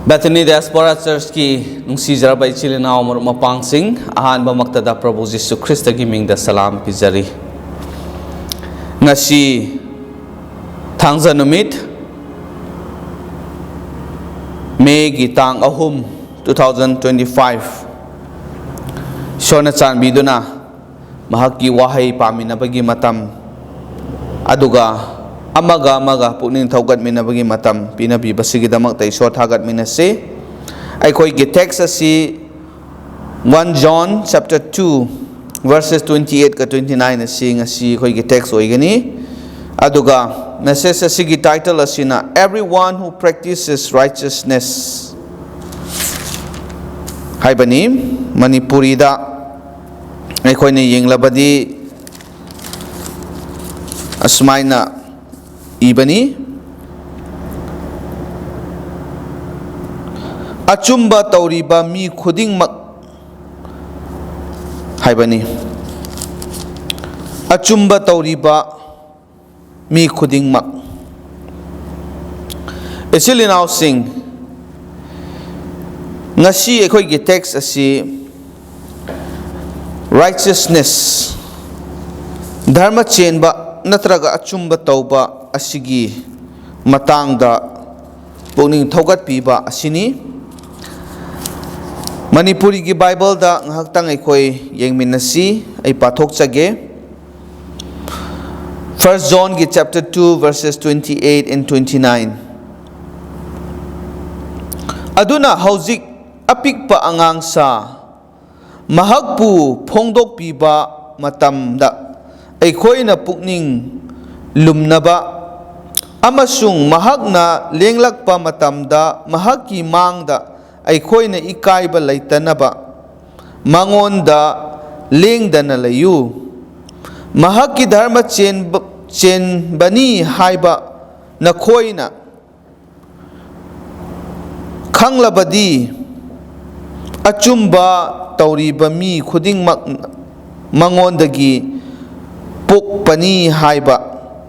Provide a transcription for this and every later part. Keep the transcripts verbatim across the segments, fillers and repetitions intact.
Bethany Diaspora Churchꯀꯤ ꯅꯨꯡꯁꯤꯖꯔꯕ ꯏꯆꯤꯜ ꯏꯅꯥꯎ ꯃꯔꯨꯞ ꯃꯄꯥꯡꯁꯤꯡ, ꯑꯍꯥꯟꯕꯃꯛꯇꯗ ꯄ꯭ꯔꯚꯨ ꯖꯤꯁꯨ ꯈ꯭ꯔꯤꯁꯇꯒꯤ ꯃꯤꯡꯗ ꯁꯂꯥꯝ ꯄꯤꯖꯔꯤ꯫ ꯉꯁꯤ ꯊꯥꯡꯖ ꯅꯨꯃꯤꯠ, ꯃꯦꯒꯤ ꯇꯥꯡ ꯑꯍꯨꯝ, two thousand twenty-five꯫ ꯏꯁꯣꯔꯅ ꯆꯥꯟꯕꯤꯗꯨꯅ ꯃꯍꯥꯛꯀꯤ ꯋꯥꯍꯩ ꯄꯥꯃꯤꯟꯅꯕꯒꯤ ꯃꯇꯝ, ꯑꯗꯨꯒ ꯑꯃꯒ ꯑꯃꯒ ꯄꯨꯛꯅꯤꯡ ꯊꯧꯒꯠꯃꯤꯟꯅꯕꯒꯤ ꯃꯇꯝ ꯄꯤꯅꯕꯤꯕꯁꯤꯒꯤꯗꯃꯛꯇ ꯏꯁꯣꯔ ꯊꯥꯒꯠꯃꯤꯟꯅꯁꯤ꯫ ꯑꯩꯈꯣꯏꯒꯤ text ꯑꯁꯤ one John chapter two verses twenty-eight ꯀ twenty-nine ꯑꯁꯤ ꯉꯁꯤ ꯑꯩꯈꯣꯏꯒꯤ text ꯑꯣꯏꯒꯅꯤ꯫ ꯑꯗꯨꯒ message ꯑꯁꯤꯒꯤ title ꯑꯁꯤꯅ "Everyone who practices righteousness" ꯍꯥꯏꯕꯅꯤ꯫ ꯃꯅꯤꯄꯨꯔꯤꯗ ꯑꯩꯈꯣꯏꯅ ꯌꯦꯡꯂꯕꯗꯤ ꯑꯁꯨꯃꯥꯏꯅ ꯏꯕꯅꯤ, "ꯑꯆꯨꯝꯕ ꯇꯧꯔꯤꯕ ꯃꯤ ꯈꯨꯗꯤꯡꯃꯛ" ꯍꯥꯏꯕꯅꯤ꯫ "ꯑꯆꯨꯝꯕ ꯇꯧꯔꯤꯕ ꯃꯤ ꯈꯨꯗꯤꯡꯃꯛ"꯫ ꯏꯆꯤꯜ ꯏꯅꯥꯎꯁꯤꯡ, ꯉꯁꯤ ꯑꯩꯈꯣꯏꯒꯤ text ꯑꯁꯤ righteousness, ꯙꯔꯃ ꯆꯦꯟꯕ ꯅꯠꯇ꯭ꯔꯒ ꯑꯆꯨꯝꯕ ꯇꯧꯕ ꯑꯁꯤꯒꯤ ꯃꯇꯥꯡꯗ ꯄꯨꯛꯅꯤꯡ ꯊꯧꯒꯠꯄꯤꯕ ꯑꯁꯤꯅꯤ꯫ ꯃꯅꯤꯄꯨꯔꯤꯒꯤ Bibleꯗ ꯉꯥꯏꯍꯥꯛꯇꯪ ꯑꯩꯈꯣꯏ ꯌꯦꯡꯃꯤꯟꯅꯁꯤ꯫ ꯑꯩ ꯄꯥꯊꯣꯛꯆꯒꯦ꯫ First Johnꯒꯤ chapter two verses twenty-eight and twenty-nine꯫ "ꯑꯗꯨꯅ ꯍꯧꯖꯤꯛ ꯑꯄꯤꯛꯄ ꯑꯉꯥꯡꯁꯥ, ꯃꯍꯥꯛꯄꯨ ꯐꯣꯡꯗꯣꯛꯄꯤꯕ ꯃꯇꯝꯗ ꯑꯩꯈꯣꯏꯅ ꯄꯨꯛꯅꯤꯡ ꯂꯨꯝꯅꯕ ꯑꯃꯁꯨꯡ ꯃꯍꯥꯛꯅ ꯂꯦꯡꯂꯛꯄ ꯃꯇꯝꯗ ꯃꯍꯥꯛꯀꯤ ꯃꯥꯡꯗ ꯑꯩꯈꯣꯏꯅ ꯏꯀꯥꯏꯕ ꯂꯩꯇꯅꯕ ꯃꯉꯣꯟꯗ ꯂꯦꯡꯗꯅ ꯂꯩꯌꯨ꯫ ꯃꯍꯥꯛꯀꯤ ꯙꯔꯃ ꯆꯦꯟꯕ-, ꯆꯦꯟꯕꯅꯤ ꯍꯥꯏꯕ ꯅꯈꯣꯏꯅ ꯈꯪꯂꯕꯗꯤ, ꯑꯆꯨꯝꯕ ꯇꯧꯔꯤꯕ ꯃꯤ ꯈꯨꯗꯤꯡꯃꯛ ꯃꯉꯣꯟꯗꯒꯤ ꯄꯣꯛꯄꯅꯤ ꯍꯥꯏꯕ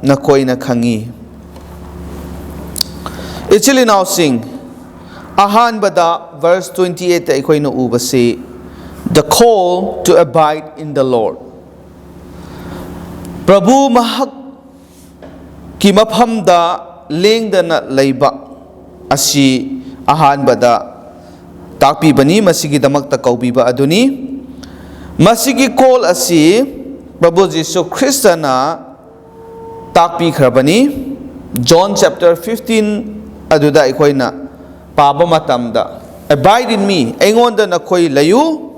ꯅꯈꯣꯏꯅ ꯈꯪꯉꯤ꯫" ꯏꯆꯤꯜ ꯏꯅꯥꯎꯁꯤꯡ, ꯑꯍꯥꯟꯕꯗ verse twenty eight ꯑꯩꯈꯣꯏꯅ ꯎꯕꯁꯤ, "The call to abide in the Lord." ꯄ꯭ꯔꯚꯨ ꯃꯍꯥꯛ ꯀꯤ ꯃꯐꯝꯗ ꯂꯦꯡꯗꯅ ꯂꯩꯕ ꯑꯁꯤ ꯑꯍꯥꯟꯕꯗ ꯇꯥꯛꯄꯤꯕꯅꯤ, ꯃꯁꯤꯒꯤꯗꯃꯛꯇ ꯀꯧꯕꯤꯕ ꯑꯗꯨꯅꯤ꯫ ꯃꯁꯤꯒꯤ call ꯑꯁꯤ ꯄ꯭ꯔꯚꯨ ꯖꯤꯁꯨ ꯈ꯭ꯔꯤꯁꯇꯅ ꯇꯥꯛꯄꯤꯈ꯭ꯔꯕꯅꯤ꯫ John chapter fifteen ꯑꯗꯨꯗ ꯑꯩꯈꯣꯏꯅ ꯄꯥꯕ ꯃꯇꯝꯗ, "Abide in me, ꯑꯩꯉꯣꯟꯗ ꯅꯈꯣꯏ ꯂꯩꯌꯨ,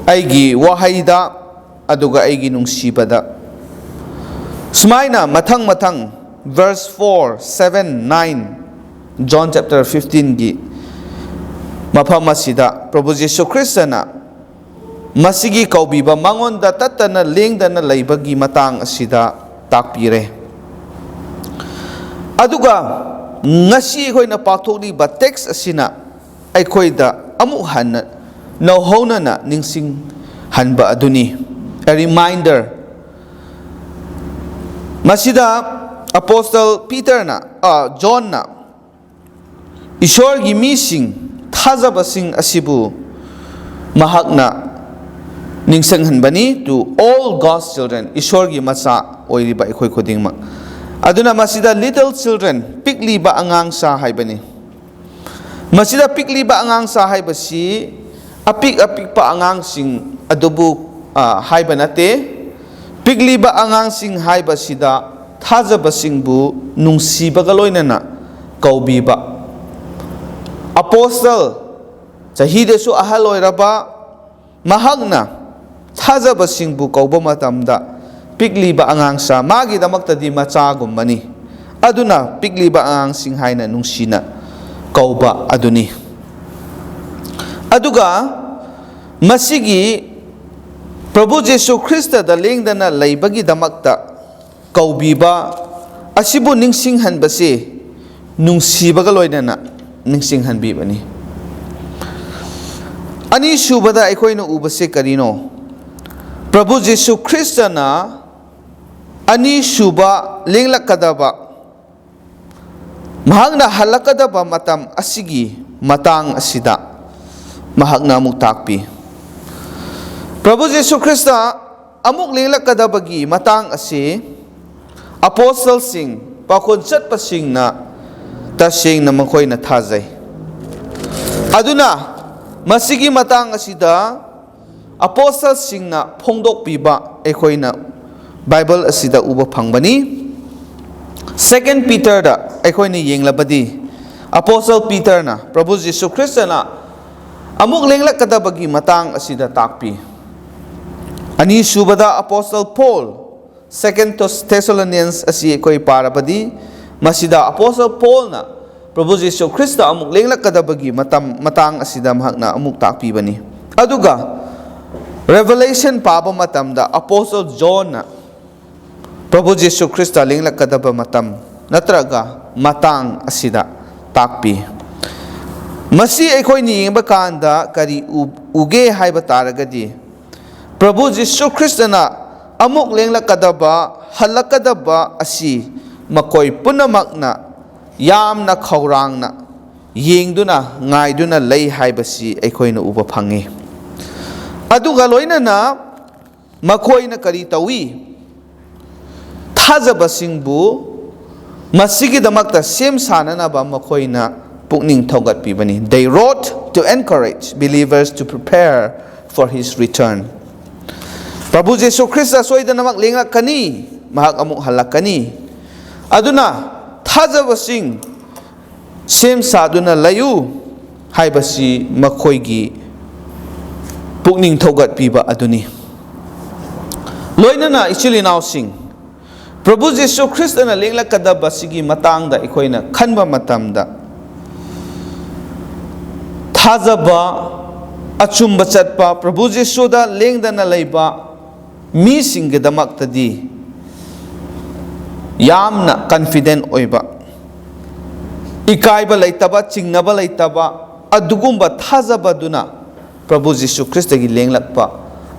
ꯑꯩꯒꯤ ꯋꯥꯍꯩꯗ, ꯑꯗꯨꯒ ꯑꯩꯒꯤ ꯅꯨꯡꯁꯤꯕꯗ"꯫ ꯁꯨꯃꯥꯏꯅ ꯃꯊꯪ ꯃꯊꯪ verse four, seven, nine, John chapter fifteenꯒꯤ ꯃꯐꯝ ꯑꯁꯤꯗ ꯄ꯭ꯔꯚꯨ ꯖꯤꯁꯨ ꯈ꯭ꯔꯤꯁꯇꯅ ꯃꯁꯤꯒꯤ ꯀꯧꯕꯤꯕ, ꯃꯉꯣꯟꯗ ꯇꯠꯇꯅ ꯂꯦꯡꯗꯅ ꯂꯩꯕꯒꯤ ꯃꯇꯥꯡ ꯑꯁꯤꯗ ꯇꯥꯛꯄꯤꯔꯦ꯫ ꯑꯗꯨꯒ ꯉꯁꯤ ꯑꯩꯈꯣꯏꯅ ꯄꯥꯊꯣꯛꯂꯤꯕ text ꯑꯁꯤꯅ ꯑꯩꯈꯣꯏꯗ ꯑꯃꯨꯛ ꯍꯟꯅ ꯅꯧꯍꯧꯅꯅ ꯅꯤꯡꯁꯤꯡꯍꯟꯕ ꯑꯗꯨꯅꯤ, a reminder꯫ ꯃꯁꯤꯗ ꯑꯄꯣꯁꯇꯜ ꯄꯤꯇꯔꯅ, ꯑ, ꯖꯣꯟꯅ ꯏꯁꯣꯔꯒꯤ ꯃꯤꯁꯤꯡ, ꯊꯥꯖꯕꯁꯤꯡ ꯑꯁꯤꯕꯨ ꯃꯍꯥꯛꯅ ꯅꯤꯡꯁꯤꯡꯍꯟꯕꯅꯤ, "To all God's children", ꯏꯁꯣꯔꯒꯤ ꯃꯆꯥ ꯑꯣꯏꯔꯤꯕ ꯑꯩꯈꯣꯏ ꯈꯨꯗꯤꯡꯃꯛ꯫ ꯑꯗꯨꯅ ꯃꯁꯤꯗ little children, ꯄꯤꯛꯂꯤꯕ ꯑꯉꯥꯡꯁꯥ ꯍꯥꯏꯕꯅꯤ꯫ ꯃꯁꯤꯗ ꯄꯤꯛꯂꯤꯕ ꯑꯉꯥꯡꯁꯥ ꯍꯥꯏꯕꯁꯤ ꯑꯄꯤꯛ ꯑꯄꯤꯛꯄ ꯑꯉꯥꯡꯁꯤꯡ ꯑꯗꯨꯕꯨ, ꯑ, ꯍꯥꯏꯕ ꯅꯠꯇꯦ꯫ ꯄꯤꯛꯂꯤꯕ ꯑꯉꯥꯡꯁꯤꯡ ꯍꯥꯏꯕꯁꯤꯗ ꯊꯥꯖꯕꯁꯤꯡꯕꯨ ꯅꯨꯡꯁꯤꯕꯒ ꯂꯣꯏꯅꯅ ꯀꯧꯕꯤꯕ꯫ ꯑꯄꯣꯁꯇꯜ, ꯆꯍꯤꯗꯁꯨ ꯑꯍꯜ ꯑꯣꯏꯔꯕ, ꯃꯍꯥꯛꯅ ꯊꯥꯖꯕꯁꯤꯡꯕꯨ ꯀꯧꯕ ꯃꯇꯝꯗ ꯄꯤꯛꯂꯤꯕ ꯑꯉꯥꯡꯁꯥ, ꯃꯥꯒꯤꯗꯃꯛꯇꯗꯤ ꯃꯆꯥꯒꯨꯝꯕꯅꯤ꯫ ꯑꯗꯨꯅ ꯄꯤꯛꯂꯤꯕ ꯑꯉꯥꯡꯁꯤꯡ ꯍꯥꯏꯅ ꯅꯨꯡꯁꯤꯅ ꯀꯧꯕ ꯑꯗꯨꯅꯤ꯫ ꯑꯗꯨꯒ ꯃꯁꯤꯒꯤ ꯄ꯭ꯔꯚꯨ ꯖꯤꯁꯨ ꯈ꯭ꯔꯤꯁꯇꯗ ꯂꯦꯡꯗꯅ ꯂꯩꯕꯒꯤꯗꯃꯛꯇ ꯀꯧꯕꯤꯕ ꯑꯁꯤꯕꯨ ꯅꯤꯡꯁꯤꯡꯍꯟꯕꯁꯤ ꯅꯨꯡꯁꯤꯕꯒ ꯂꯣꯏꯅꯅ ꯅꯤꯡꯁꯤꯡꯍꯟꯕꯤꯕꯅꯤ꯫ ꯑꯅꯤꯁꯨꯕꯗ ꯑꯩꯈꯣꯏꯅ ꯎꯕꯁꯤ ꯀꯔꯤꯅꯣ? ꯄ꯭ꯔꯚꯨ ꯖꯤꯁꯨ ꯈ꯭ꯔꯤꯁꯇꯅ ꯑꯅꯤꯁꯨꯕ ꯂꯦꯡꯂꯛꯀꯗꯕ ꯃꯍꯥꯛꯅ ꯍꯜꯂꯛꯀꯗꯕ ꯃꯇꯝ ꯑꯁꯤꯒꯤ ꯃꯇꯥꯡ ꯑꯁꯤꯗ ꯃꯍꯥꯛꯅ ꯑꯃꯨꯛ ꯇꯥꯛꯄꯤ꯫ ꯄ꯭ꯔꯚꯨ ꯖꯤꯁꯨ ꯈ꯭ꯔꯤꯁꯇ ꯑꯃꯨꯛ ꯂꯦꯡꯂꯛꯀꯗꯕꯒꯤ ꯃꯇꯥꯡ ꯑꯁꯤ ꯑꯄꯣꯁꯇꯜꯁꯤꯡ, ꯄꯥꯈꯣꯟ ꯆꯠꯄꯁꯤꯡꯅ ꯇꯁꯦꯡꯅ ꯃꯈꯣꯏꯅ ꯊꯥꯖꯩ꯫ ꯑꯗꯨꯅ ꯃꯁꯤꯒꯤ ꯃꯇꯥꯡ ꯑꯁꯤꯗ ꯑꯄꯣꯁꯇꯜꯁꯤꯡꯅ ꯐꯣꯡꯗꯣꯛꯄꯤꯕ ꯑꯩꯈꯣꯏꯅ ꯕꯥꯏꯕꯜ ꯑꯁꯤꯗ ꯎꯕ ꯐꯪꯕꯅꯤ꯫ ꯁꯦꯀꯦꯟ ꯄꯤꯇꯔꯗ ꯑꯩꯈꯣꯏꯅ ꯌꯦꯡꯂꯕꯗꯤ, ꯑꯄꯣꯁꯇꯜ ꯄꯤꯇꯔꯅ ꯄ꯭ꯔꯚꯨ ꯖꯤꯁꯨ ꯈ꯭ꯔꯤꯁꯇꯅ ꯑꯃꯨꯛ ꯂꯦꯡꯂꯛꯀꯗꯕꯒꯤ ꯃꯇꯥꯡ ꯑꯁꯤꯗ ꯇꯥꯛꯄꯤ꯫ ꯑꯅꯤꯁꯨꯕꯗ ꯑꯄꯣꯁꯇꯜ ꯄꯣꯜ, ꯁꯦꯀꯦꯟ ꯊꯦꯁꯥꯂꯣꯅꯤꯌꯟꯁ ꯑꯁꯤ ꯑꯩꯈꯣꯏ ꯄꯥꯔꯕꯗꯤ, ꯃꯁꯤꯗ ꯑꯄꯣꯁꯇꯜ ꯄꯣꯜꯅ ꯄ꯭ꯔꯚꯨ ꯖꯤꯁꯨ ꯈ꯭ꯔꯤꯁꯇ ꯑꯃꯨꯛ ꯂꯦꯡꯂꯛꯀꯗꯕꯒꯤ ꯃꯇꯝ, ꯃꯇꯥꯡ ꯑꯁꯤꯗ ꯃꯍꯥꯛꯅ ꯑꯃꯨꯛ ꯇꯥꯛꯄꯤꯕꯅꯤ꯫ ꯑꯗꯨꯒ ꯔꯦꯚꯦꯂꯦꯁꯟ ꯄꯥꯕ ꯃꯇꯝꯗ ꯑꯄꯣꯁꯇꯜ ꯖꯣꯟꯅ ꯄ꯭ꯔꯚꯨ ꯖꯤꯁꯨ ꯈ꯭ꯔꯤꯁꯇ ꯂꯦꯡꯂꯛꯀꯗꯕ ꯃꯇꯝ ꯅꯠꯇ꯭ꯔꯒ ꯃꯇꯥꯡ ꯑꯁꯤꯗ ꯇꯥꯛꯄꯤ꯫ ꯃꯁꯤ ꯑꯩꯈꯣꯏꯅ ꯌꯦꯡꯕ ꯀꯥꯟꯗ ꯀꯔꯤ ꯎ-, ꯎꯒꯦ ꯍꯥꯏꯕ ꯇꯥꯔꯒꯗꯤ, ꯄ꯭ꯔꯚꯨ ꯖꯤꯁꯨ ꯈ꯭ꯔꯤꯁꯇꯅ ꯑꯃꯨꯛ ꯂꯦꯡꯂꯛꯀꯗꯕ, ꯍꯜꯂꯛꯀꯗꯕ ꯑꯁꯤ ꯃꯈꯣꯏ ꯄꯨꯝꯅꯃꯛꯅ ꯌꯥꯝꯅ ꯈꯧꯔꯥꯡꯅ ꯌꯦꯡꯗꯨꯅ, ꯉꯥꯏꯗꯨꯅ ꯂꯩ ꯍꯥꯏꯕꯁꯤ ꯑꯩꯈꯣꯏꯅ ꯎꯕ ꯐꯪꯉꯤ꯫ ꯑꯗꯨꯒ ꯂꯣꯏꯅꯅ ꯃꯈꯣꯏꯅ ꯀꯔꯤ ꯇꯧꯏ? ꯊꯥꯖꯕꯁꯤꯡꯕꯨ ꯃꯁꯤꯒꯤꯗꯃꯛꯇ ꯁꯦꯝ ꯁꯥꯅꯅꯕ ꯃꯈꯣꯏꯅ ꯄꯨꯛꯅꯤꯡ ꯊꯧꯒꯠꯄꯤꯕꯅꯤ꯫ They wrote to encourage believers to prepare for his return. ꯄ꯭ꯔꯚꯨ ꯖꯤꯁꯨ ꯈ꯭ꯔꯤꯁꯇ ꯁꯣꯏꯗꯅꯃꯛ ꯂꯦꯡꯂꯛꯀꯅꯤ, ꯃꯍꯥꯛ ꯑꯃꯨꯛ ꯍꯜꯂꯛꯀꯅꯤ꯫ ꯑꯗꯨꯅ ꯊꯥꯖꯕꯁꯤꯡ ꯁꯦꯝ ꯁꯥꯗꯨꯅ ꯂꯩꯌꯨ ꯍꯥꯏꯕꯁꯤ ꯃꯈꯣꯏꯒꯤ ꯄꯨꯛꯅꯤꯡ ꯊꯧꯒꯠꯄꯤꯕ ꯑꯗꯨꯅꯤ꯫ ꯂꯣꯏꯅꯅ ꯏꯆꯤꯜ ꯏꯅꯥꯎꯁꯤꯡ, ꯄ꯭ꯔꯚꯨ ꯖꯤꯁꯨ ꯈ꯭ꯔꯤꯁꯇꯅ ꯂꯦꯡꯂꯛꯀꯗꯕꯁꯤꯒꯤ ꯃꯇꯥꯡꯗ ꯑꯩꯈꯣꯏꯅ ꯈꯟꯕ ꯃꯇꯝꯗ, ꯊꯥꯖꯕ, ꯑꯆꯨꯝꯕ ꯆꯠꯄ, ꯄ꯭ꯔꯚꯨ ꯖꯤꯁꯨꯗ ꯂꯦꯡꯗꯅ ꯂꯩꯕ ꯃꯤꯁꯤꯡꯒꯤꯗꯃꯛꯇꯗꯤ ꯌꯥꯝꯅ ꯀꯟꯐꯤꯗꯦꯟ ꯑꯣꯏꯕ, ꯏꯀꯥꯏꯕ ꯂꯩꯇꯕ, ꯆꯤꯡꯅꯕ ꯂꯩꯇꯕ, ꯑꯗꯨꯒꯨꯝꯕ ꯊꯥꯖꯕꯗꯨꯅ ꯄ꯭ꯔꯚꯨ ꯖꯤꯁꯨ ꯈ꯭ꯔꯤꯁꯇꯒꯤ ꯂꯦꯡꯂꯛꯄ,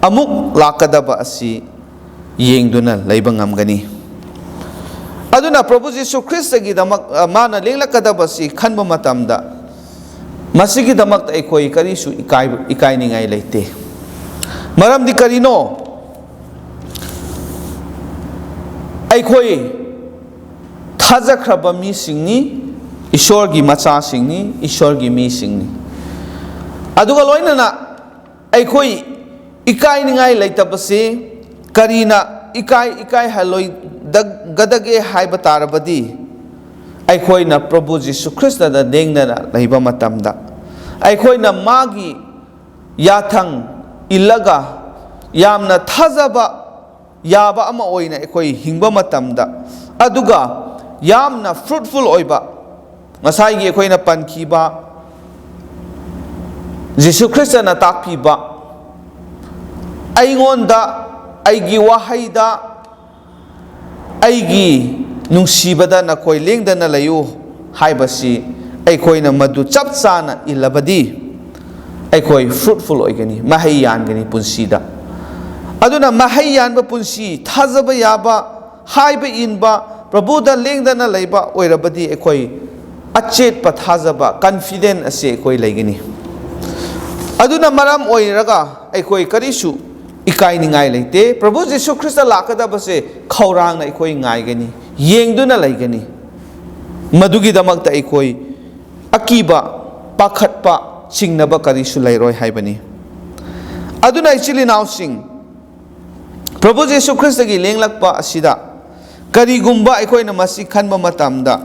ꯑꯃꯨꯛ ꯂꯥꯛꯀꯗꯕ ꯑꯁꯤ ꯌꯦꯡꯗꯨꯅ ꯂꯩꯕ ꯉꯝꯒꯅꯤ꯫ ꯑꯗꯨꯅ ꯄ꯭ꯔꯚꯨ ꯖꯤꯁꯨ ꯈ꯭ꯔꯤꯁꯇꯒꯤꯗꯃꯛ, ꯑ, ꯃꯥꯅ ꯂꯦꯡꯂꯛꯀꯗꯕꯁꯤ ꯈꯟꯕ ꯃꯇꯝꯗ, ꯃꯁꯤꯒꯤꯗꯃꯛꯇ ꯑꯩꯈꯣꯏ ꯀꯔꯤꯁꯨ ꯏꯀꯥꯏ-, ꯏꯀꯥꯏꯅꯤꯡꯉꯥꯏ ꯂꯩꯇꯦ꯫ ꯃꯔꯝꯗꯤ ꯀꯔꯤꯅꯣ? ꯑꯩꯈꯣꯏ ꯊꯥꯖꯈ꯭ꯔꯕ ꯃꯤꯁꯤꯡꯅꯤ, ꯏꯁꯣꯔꯒꯤ ꯃꯆꯥꯁꯤꯡꯅꯤ, ꯏꯁꯣꯔꯒꯤ ꯃꯤꯁꯤꯡꯅꯤ꯫ ꯑꯗꯨꯒ ꯂꯣꯏꯅꯅ ꯑꯩꯈꯣꯏ ꯏꯀꯥꯏꯅꯤꯡꯉꯥꯏ ꯂꯩꯇꯕꯁꯤ ꯀꯔꯤꯅ ꯏꯀꯥꯏ, ꯏꯀꯥꯏꯍꯜꯂꯣꯏꯗꯒꯗꯒꯦ ꯍꯥꯏꯕ ꯇꯥꯔꯕꯗꯤ, ꯑꯩꯈꯣꯏꯅ ꯄ꯭ꯔꯚꯨ ꯖꯤꯁꯨ ꯈ꯭ꯔꯤꯁꯇꯗ ꯂꯦꯡꯗꯅ ꯂꯩꯕ ꯃꯇꯝꯗ, ꯑꯩꯈꯣꯏꯅ ꯃꯥꯒꯤ ꯌꯥꯊꯪ ꯏꯜꯂꯒ ꯌꯥꯝꯅ ꯊꯥꯖꯕ ꯌꯥꯕ ꯑꯃ ꯑꯣꯏꯅ ꯑꯩꯈꯣꯏ ꯍꯤꯡꯕ ꯃꯇꯝꯗ, ꯑꯗꯨꯒ ꯌꯥꯝꯅ fruitful ꯑꯣꯏꯕ, ꯉꯁꯥꯏꯒꯤ ꯑꯩꯈꯣꯏꯅ ꯄꯟꯈꯤꯕ ꯖꯤꯁꯨ ꯈ꯭ꯔꯤꯁꯇꯅ ꯇꯥꯛꯄꯤꯕ, "ꯑꯩꯉꯣꯟꯗ, ꯑꯩꯒꯤ ꯋꯥꯍꯩꯗ, ꯑꯩꯒꯤ ꯅꯨꯡꯁꯤꯕꯗ ꯅꯈꯣꯏ ꯂꯦꯡꯗꯅ ꯂꯩꯌꯨ" ꯍꯥꯏꯕꯁꯤ ꯑꯩꯈꯣꯏꯅ ꯃꯗꯨ ꯆꯞ ꯆꯥꯅ ꯏꯜꯂꯕꯗꯤ, ꯑꯩꯈꯣꯏ fruitful ꯑꯣꯏꯒꯅꯤ, ꯃꯍꯩ ꯌꯥꯟꯒꯅꯤ ꯄꯨꯟꯁꯤꯗ꯫ ꯑꯗꯨꯅ ꯃꯍꯩ ꯌꯥꯟꯕ ꯄꯨꯟꯁꯤ, ꯊꯥꯖꯕ ꯌꯥꯕ, ꯍꯥꯏꯕ ꯏꯟꯕ, ꯄ꯭ꯔꯚꯨꯗ ꯂꯦꯡꯗꯅ ꯂꯩꯕ ꯑꯣꯏꯔꯕꯗꯤ, ꯑꯩꯈꯣꯏ ꯑꯆꯦꯠꯄ ꯊꯥꯖꯕ, confident ꯑꯁꯤ ꯑꯩꯈꯣꯏ ꯂꯩꯒꯅꯤ꯫ ꯑꯗꯨꯅ ꯃꯔꯝ ꯑꯣꯏꯔꯒ ꯑꯩꯈꯣꯏ ꯀꯔꯤꯁꯨ ꯏꯀꯥꯏꯅꯤꯡꯉꯥꯏ ꯂꯩꯇꯦ꯫ ꯄ꯭ꯔꯚꯨ ꯖꯤꯁꯨ ꯈ꯭ꯔꯤꯁꯇ ꯂꯥꯛꯀꯗꯕꯁꯦ ꯈꯧꯔꯥꯡꯅ ꯑꯩꯈꯣꯏ ꯉꯥꯏꯒꯅꯤ, ꯌꯦꯡꯗꯨꯅ ꯂꯩꯒꯅꯤ꯫ ꯃꯗꯨꯒꯤꯗꯃꯛꯇ ꯑꯩꯈꯣꯏ ꯑꯀꯤꯕ, ꯄꯥꯈꯠꯄ, ꯆꯤꯡꯅꯕ ꯀꯔꯤꯁꯨ ꯂꯩꯔꯣꯏ ꯍꯥꯏꯕꯅꯤ꯫ ꯑꯗꯨꯅ ꯏꯆꯤꯜ ꯏꯅꯥꯎꯁꯤꯡ, ꯄ꯭ꯔꯚꯨ ꯖꯤꯁꯨ ꯈ꯭ꯔꯤꯁꯇꯒꯤ ꯂꯦꯡꯂꯛꯄ ꯑꯁꯤꯗ ꯀꯔꯤꯒꯨꯝꯕ ꯑꯩꯈꯣꯏꯅ ꯃꯁꯤ ꯈꯟꯕ ꯃꯇꯝꯗ,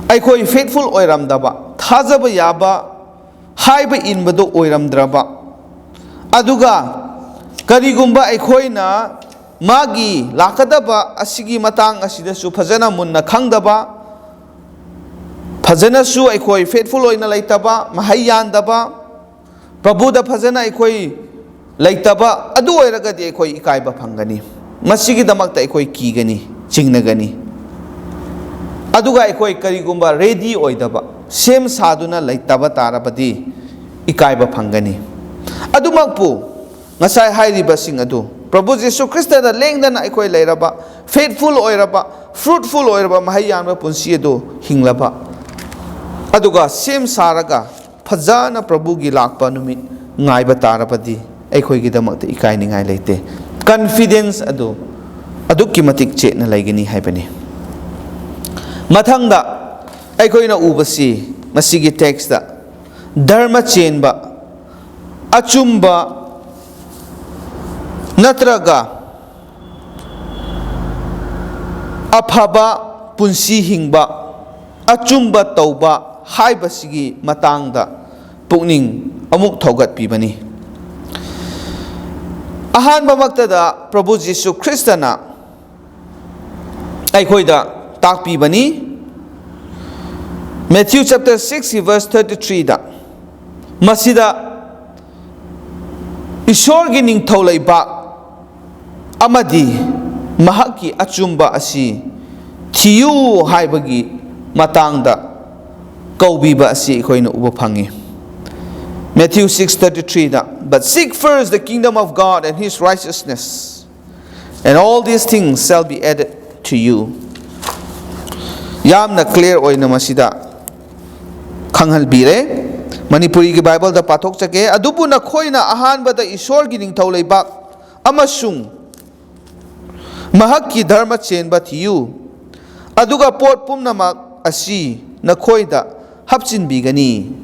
ꯑꯩꯈꯣꯏ faithful ꯑꯣꯏꯔꯝꯗꯕ, ꯊꯥꯖꯕ ꯌꯥꯕ, ꯍꯥꯏꯕ ꯏꯟꯕꯗꯣ ꯑꯣꯏꯔꯝꯗ꯭ꯔꯕ, ꯑꯗꯨꯒ ꯀꯔꯤꯒꯨꯝꯕ ꯑꯩꯈꯣꯏꯅ ꯃꯥꯒꯤ ꯂꯥꯛꯀꯗꯕ ꯑꯁꯤꯒꯤ ꯃꯇꯥꯡ ꯑꯁꯤꯗꯁꯨ ꯐꯖꯅ ꯃꯨꯟꯅ ꯈꯪꯗꯕ, ꯐꯖꯅꯁꯨ ꯑꯩꯈꯣꯏ faithful ꯑꯣꯏꯅ ꯂꯩꯇꯕ, ꯃꯍꯩ ꯌꯥꯟꯗꯕ, ꯄ꯭ꯔꯚꯨꯗ ꯐꯖꯅ ꯑꯩꯈꯣꯏ ꯂꯩꯇꯕ ꯑꯗꯨ ꯑꯣꯏꯔꯒꯗꯤ, ꯑꯩꯈꯣꯏ ꯏꯀꯥꯏꯕ ꯐꯪꯒꯅꯤ꯫ ꯃꯁꯤꯒꯤꯗꯃꯛꯇ ꯑꯩꯈꯣꯏ ꯀꯤꯒꯅꯤ, ꯆꯤꯡꯅꯒꯅꯤ꯫ ꯑꯗꯨꯒ ꯑꯩꯈꯣꯏ ꯀꯔꯤꯒꯨꯝꯕ ready ꯑꯣꯏꯗꯕ, ꯁꯦꯝ ꯁꯥꯗꯨꯅ ꯂꯩꯇꯕ ꯇꯥꯔꯕꯗꯤ, ꯏꯀꯥꯏꯕ ꯐꯪꯒꯅꯤ꯫ ꯑꯗꯨꯃꯛꯄꯨ, ꯉꯁꯥꯏ ꯍꯥꯏꯔꯤꯕꯁꯤꯡ ꯑꯗꯨ, ꯄ꯭ꯔꯚꯨ ꯖꯤꯁꯨ ꯈ꯭ꯔꯤꯁꯇꯗ ꯂꯦꯡꯗꯅ ꯑꯩꯈꯣꯏ ꯂꯩꯔꯕ, ꯐꯦꯠꯐꯨꯜ ꯑꯣꯏꯔꯕ, ꯐ꯭ꯔꯨꯠꯐꯨꯜ ꯑꯣꯏꯔꯕ, ꯃꯍꯩ ꯌꯥꯟꯕ ꯄꯨꯟꯁꯤ ꯑꯗꯨ ꯍꯤꯡꯂꯕ, ꯑꯗꯨꯒ ꯁꯦꯝ ꯁꯥꯔꯒ ꯐꯖꯅ ꯄ꯭ꯔꯚꯨꯒꯤ ꯂꯥꯛꯄ ꯅꯨꯃꯤꯠ ꯉꯥꯏꯕ ꯇꯥꯔꯕꯗꯤ, ꯑꯩꯈꯣꯏꯒꯤꯗꯃꯛꯇ ꯏꯀꯥꯏꯅꯤꯡꯉꯥꯏ ꯂꯩꯇꯦ꯫ ꯀꯟꯐꯤꯗꯦꯟꯁ ꯑꯗꯨ ꯑꯗꯨꯛꯀꯤ ꯃꯇꯤꯛ ꯆꯦꯠꯅ ꯂꯩꯒꯅꯤ ꯍꯥꯏꯕꯅꯤ꯫ ꯃꯊꯪꯗ ꯑꯩꯈꯣꯏꯅ ꯎꯕꯁꯤ, ꯃꯁꯤꯒꯤ ꯇꯦꯛꯁꯇ ꯙꯔꯃ ꯆꯦꯟꯕ, ꯑꯆꯨꯝꯕ ꯅꯠꯇ꯭ꯔꯒ ꯑꯐꯕ ꯄꯨꯟꯁꯤ ꯍꯤꯡꯕ, ꯑꯆꯨꯝꯕ ꯇꯧꯕ ꯍꯥꯏꯕꯁꯤꯒꯤ ꯃꯇꯥꯡꯗ ꯄꯨꯛꯅꯤꯡ ꯑꯃꯨꯛ ꯊꯧꯒꯠꯄꯤꯕꯅꯤ꯫ ꯑꯍꯥꯟꯕꯃꯛꯇꯗ ꯄ꯭ꯔꯚꯨ ꯖꯤꯁꯨ ꯈ꯭ꯔꯤꯁꯇꯅ ꯑꯩꯈꯣꯏꯗ ꯇꯥꯛꯄꯤꯕꯅꯤ꯫ Matthew chapter six verse thirty-three ꯗ, ꯃꯁꯤꯗ ꯏꯁꯣꯔꯒꯤ ꯅꯤꯡꯊꯧ ꯂꯩꯕꯥꯛ ꯑꯃꯗꯤ ꯃꯍꯥꯛꯀꯤ ꯑꯆꯨꯝꯕ ꯑꯁꯤ ꯊꯤꯌꯨ ꯍꯥꯏꯕꯒꯤ ꯃꯇꯥꯡꯗ ꯀꯧꯕꯤꯕ ꯑꯁꯤ ꯑꯩꯈꯣꯏꯅ ꯎꯕ ꯐꯪꯉꯤ꯫ Matthew six thirty-three the, "But seek first the kingdom of God and his righteousness, and all these things shall be added to you." ꯌꯥꯝꯅ ꯀ꯭ꯂꯤꯌꯥꯔ ꯑꯣꯏꯅ ꯃꯁꯤꯗ ꯈꯪꯍꯟꯕꯤꯔꯦ꯫ ꯃꯅꯤꯄꯨꯔꯤꯒꯤ ꯕꯥꯏꯕꯜꯗ ꯄꯥꯊꯣꯛꯆꯒꯦ꯫ "ꯑꯗꯨꯕꯨ ꯅꯈꯣꯏꯅ ꯑꯍꯥꯟꯕꯗ ꯏꯁꯣꯔꯒꯤ ꯅꯤꯡꯊꯧ ꯂꯩꯕꯥꯛ ꯑꯃꯁꯨꯡ ꯃꯍꯥꯛꯀꯤ ꯙꯔꯃ ꯆꯦꯟꯕ ꯊꯤꯌꯨ, ꯑꯗꯨꯒ ꯄꯣꯠ ꯄꯨꯝꯅꯃꯛ ꯑꯁꯤ ꯅꯈꯣꯏꯗ ꯍꯥꯞꯆꯤꯟꯕꯤꯒꯅꯤ꯫"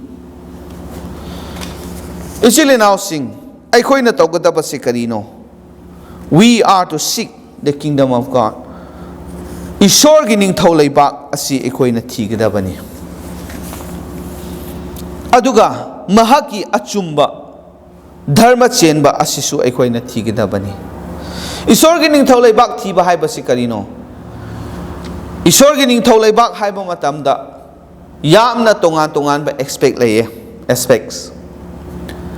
ꯏꯆꯤꯜ ꯏꯅꯥꯎꯁꯤꯡ, ꯑꯩꯈꯣꯏꯅ ꯇꯧꯒꯗꯕꯁꯤ ꯀꯔꯤꯅꯣ? We are to seek the kingdom of God. ꯏꯁꯣꯔꯒꯤ ꯅꯤꯡꯊꯧ ꯂꯩꯕꯥꯛ ꯑꯁꯤ ꯑꯩꯈꯣꯏꯅ ꯊꯤꯒꯗꯕꯅꯤ꯫ ꯑꯗꯨꯒ ꯃꯍꯥꯛꯀꯤ ꯑꯆꯨꯝꯕ ꯙꯔꯃ ꯆꯦꯟꯕ ꯑꯁꯤꯁꯨ ꯑꯩꯈꯣꯏꯅ ꯊꯤꯒꯗꯕꯅꯤ꯫ ꯏꯁꯣꯔꯒꯤ ꯅꯤꯡꯊꯧ ꯂꯩꯕꯥꯛ ꯊꯤꯕ ꯍꯥꯏꯕꯁꯤ ꯀꯔꯤꯅꯣ? ꯏꯁꯣꯔꯒꯤ ꯅꯤꯡꯊꯧ ꯂꯩꯕꯥꯛ ꯍꯥꯏꯕ ꯃꯇꯝꯗ ꯌꯥꯝꯅ ꯇꯣꯉꯥꯟ ꯇꯣꯉꯥꯟꯕ ꯑꯦꯁꯄꯦꯛ ꯂꯩꯌꯦ, ꯑꯦꯁꯄꯦꯛꯁ꯫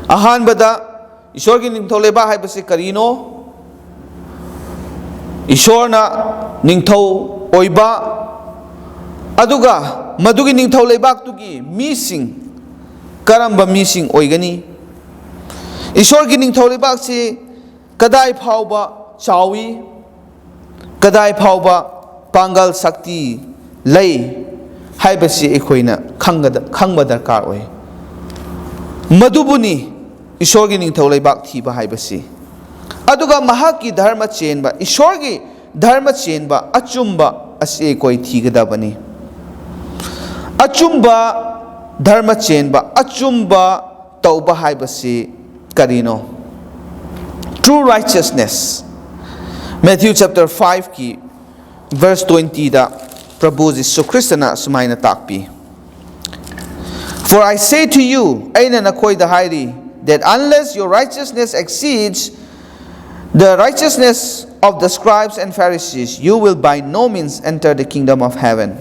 ꯑꯍꯥꯟꯕꯗ, ꯏꯁꯣꯔꯒꯤ ꯅꯤꯡꯊꯧ ꯂꯩꯕꯥꯛ ꯍꯥꯏꯕꯁꯤ ꯀꯔꯤꯅꯣ? ꯏꯁꯣꯔꯅ ꯅꯤꯡꯊꯧ ꯑꯣꯏꯕ, ꯑꯗꯨꯒ ꯃꯗꯨꯒꯤ ꯅꯤꯡꯊꯧ ꯂꯩꯕꯥꯛꯇꯨꯒꯤ ꯃꯤꯁꯤꯡ ꯀꯔꯝꯕ ꯃꯤꯁꯤꯡ ꯑꯣꯏꯒꯅꯤ? ꯏꯁꯣꯔꯒꯤ ꯅꯤꯡꯊꯧ ꯂꯩꯕꯥꯛꯁꯤ ꯀꯗꯥꯏ ꯐꯥꯎꯕ ꯆꯥꯎꯏ? ꯀꯗꯥꯏ ꯐꯥꯎꯕ ꯄꯥꯡꯒꯜ ꯁꯛꯇꯤ ꯂꯩ ꯍꯥꯏꯕꯁꯤ ꯑꯩꯈꯣꯏꯅ ꯈꯪꯒꯗ-, ꯈꯪꯕ ꯗꯔꯀꯥꯔ ꯑꯣꯏ꯫ ꯃꯗꯨꯕꯨꯅꯤ ꯏꯁꯣꯔꯒꯤ ꯅꯤꯡꯊꯧ ꯂꯩꯕꯥꯛ ꯊꯤꯕ ꯍꯥꯏꯕꯁꯤ꯫ ꯑꯗꯨꯒ ꯃꯍꯥꯛꯀꯤ ꯙꯔꯃ ꯆꯦꯟꯕ, ꯏꯁꯣꯔꯒꯤ ꯙꯔꯃ ꯆꯦꯟꯕ ꯑꯆꯨꯝꯕ ꯑꯁꯤ ꯑꯩꯈꯣꯏ ꯊꯤꯒꯗꯕꯅꯤ꯫ ꯑꯆꯨꯝꯕ ꯙꯔꯃ ꯆꯦꯟꯕ, ꯑꯆꯨꯝꯕ ꯇꯧꯕ ꯍꯥꯏꯕꯁꯤ ꯀꯔꯤꯅꯣ? True righteousness꯫ Matthew chapter five ꯀꯤ verse twenty ꯗ ꯄ꯭ꯔꯚꯨ ꯖꯤꯁꯨ ꯈ꯭ꯔꯤꯁꯇꯅ ꯑꯁꯨꯃꯥꯏꯅ ꯇꯥꯛꯄꯤ, "For I say to you," ꯑꯩꯅ ꯅꯈꯣꯏꯗ ꯍꯥꯏꯔꯤ, "that unless your righteousness exceeds the righteousness of the scribes and Pharisees, you will by no means enter the kingdom of heaven."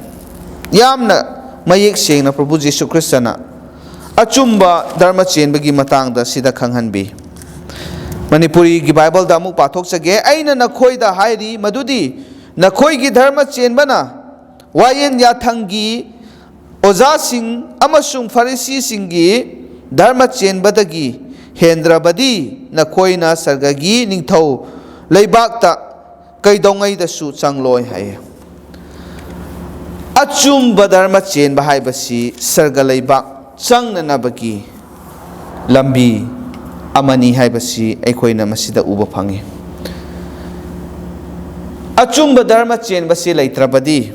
ꯌꯥꯝꯅ ꯃꯌꯦꯛ ꯁꯦꯡꯅ ꯄ꯭ꯔꯚꯨ ꯖꯤꯁꯨ ꯈ꯭ꯔꯤꯁꯇꯅ ꯑꯆꯨꯝꯕ ꯙꯔꯃ ꯆꯦꯟꯕꯒꯤ ꯃꯇꯥꯡꯗ ꯁꯤꯗ ꯈꯪꯍꯟꯕꯤ꯫ ꯃꯅꯤꯄꯨꯔꯤꯒꯤ ꯕꯥꯏꯕꯜꯗ ꯑꯃꯨꯛ ꯄꯥꯊꯣꯛꯆꯒꯦ꯫ "ꯑꯩꯅ ꯅꯈꯣꯏꯗ ꯍꯥꯏꯔꯤ ꯃꯗꯨꯗꯤ, ꯅꯈꯣꯏꯒꯤ ꯙꯔꯃ ꯆꯦꯟꯕꯅ ꯋꯥꯌꯦꯟ ꯌꯥꯊꯪꯒꯤ ꯑꯣꯖꯥꯁꯤꯡ ꯑꯃꯁꯨꯡ ꯐꯔꯤꯁꯤꯁꯤꯡꯒꯤ ꯙꯔꯃ ꯆꯦꯟꯕꯗꯒꯤ ꯍꯦꯟꯗ꯭ꯔꯕꯗꯤ ꯅꯈꯣꯏꯅ ꯁꯔꯒꯒꯤ ꯅꯤꯡꯊꯧ ꯂꯩꯕꯥꯛꯇ ꯀꯩꯗꯧꯉꯩꯗꯁꯨ ꯆꯪꯂꯣꯏ" ꯍꯥꯏꯌꯦ꯫ ꯑꯆꯨꯝꯕ ꯙꯔꯃ ꯆꯦꯟꯕ ꯍꯥꯏꯕꯁꯤ ꯁꯔꯒ ꯂꯩꯕꯥꯛ ꯆꯪꯅꯅꯕꯒꯤ ꯂꯝꯕꯤ ꯑꯃꯅꯤ ꯍꯥꯏꯕꯁꯤ ꯑꯩꯈꯣꯏꯅ ꯃꯁꯤꯗ ꯎꯕ ꯐꯪꯉꯤ꯫ ꯑꯆꯨꯝꯕ ꯙꯔꯃ ꯆꯦꯟꯕꯁꯤ ꯂꯩꯇ꯭ꯔꯕꯗꯤ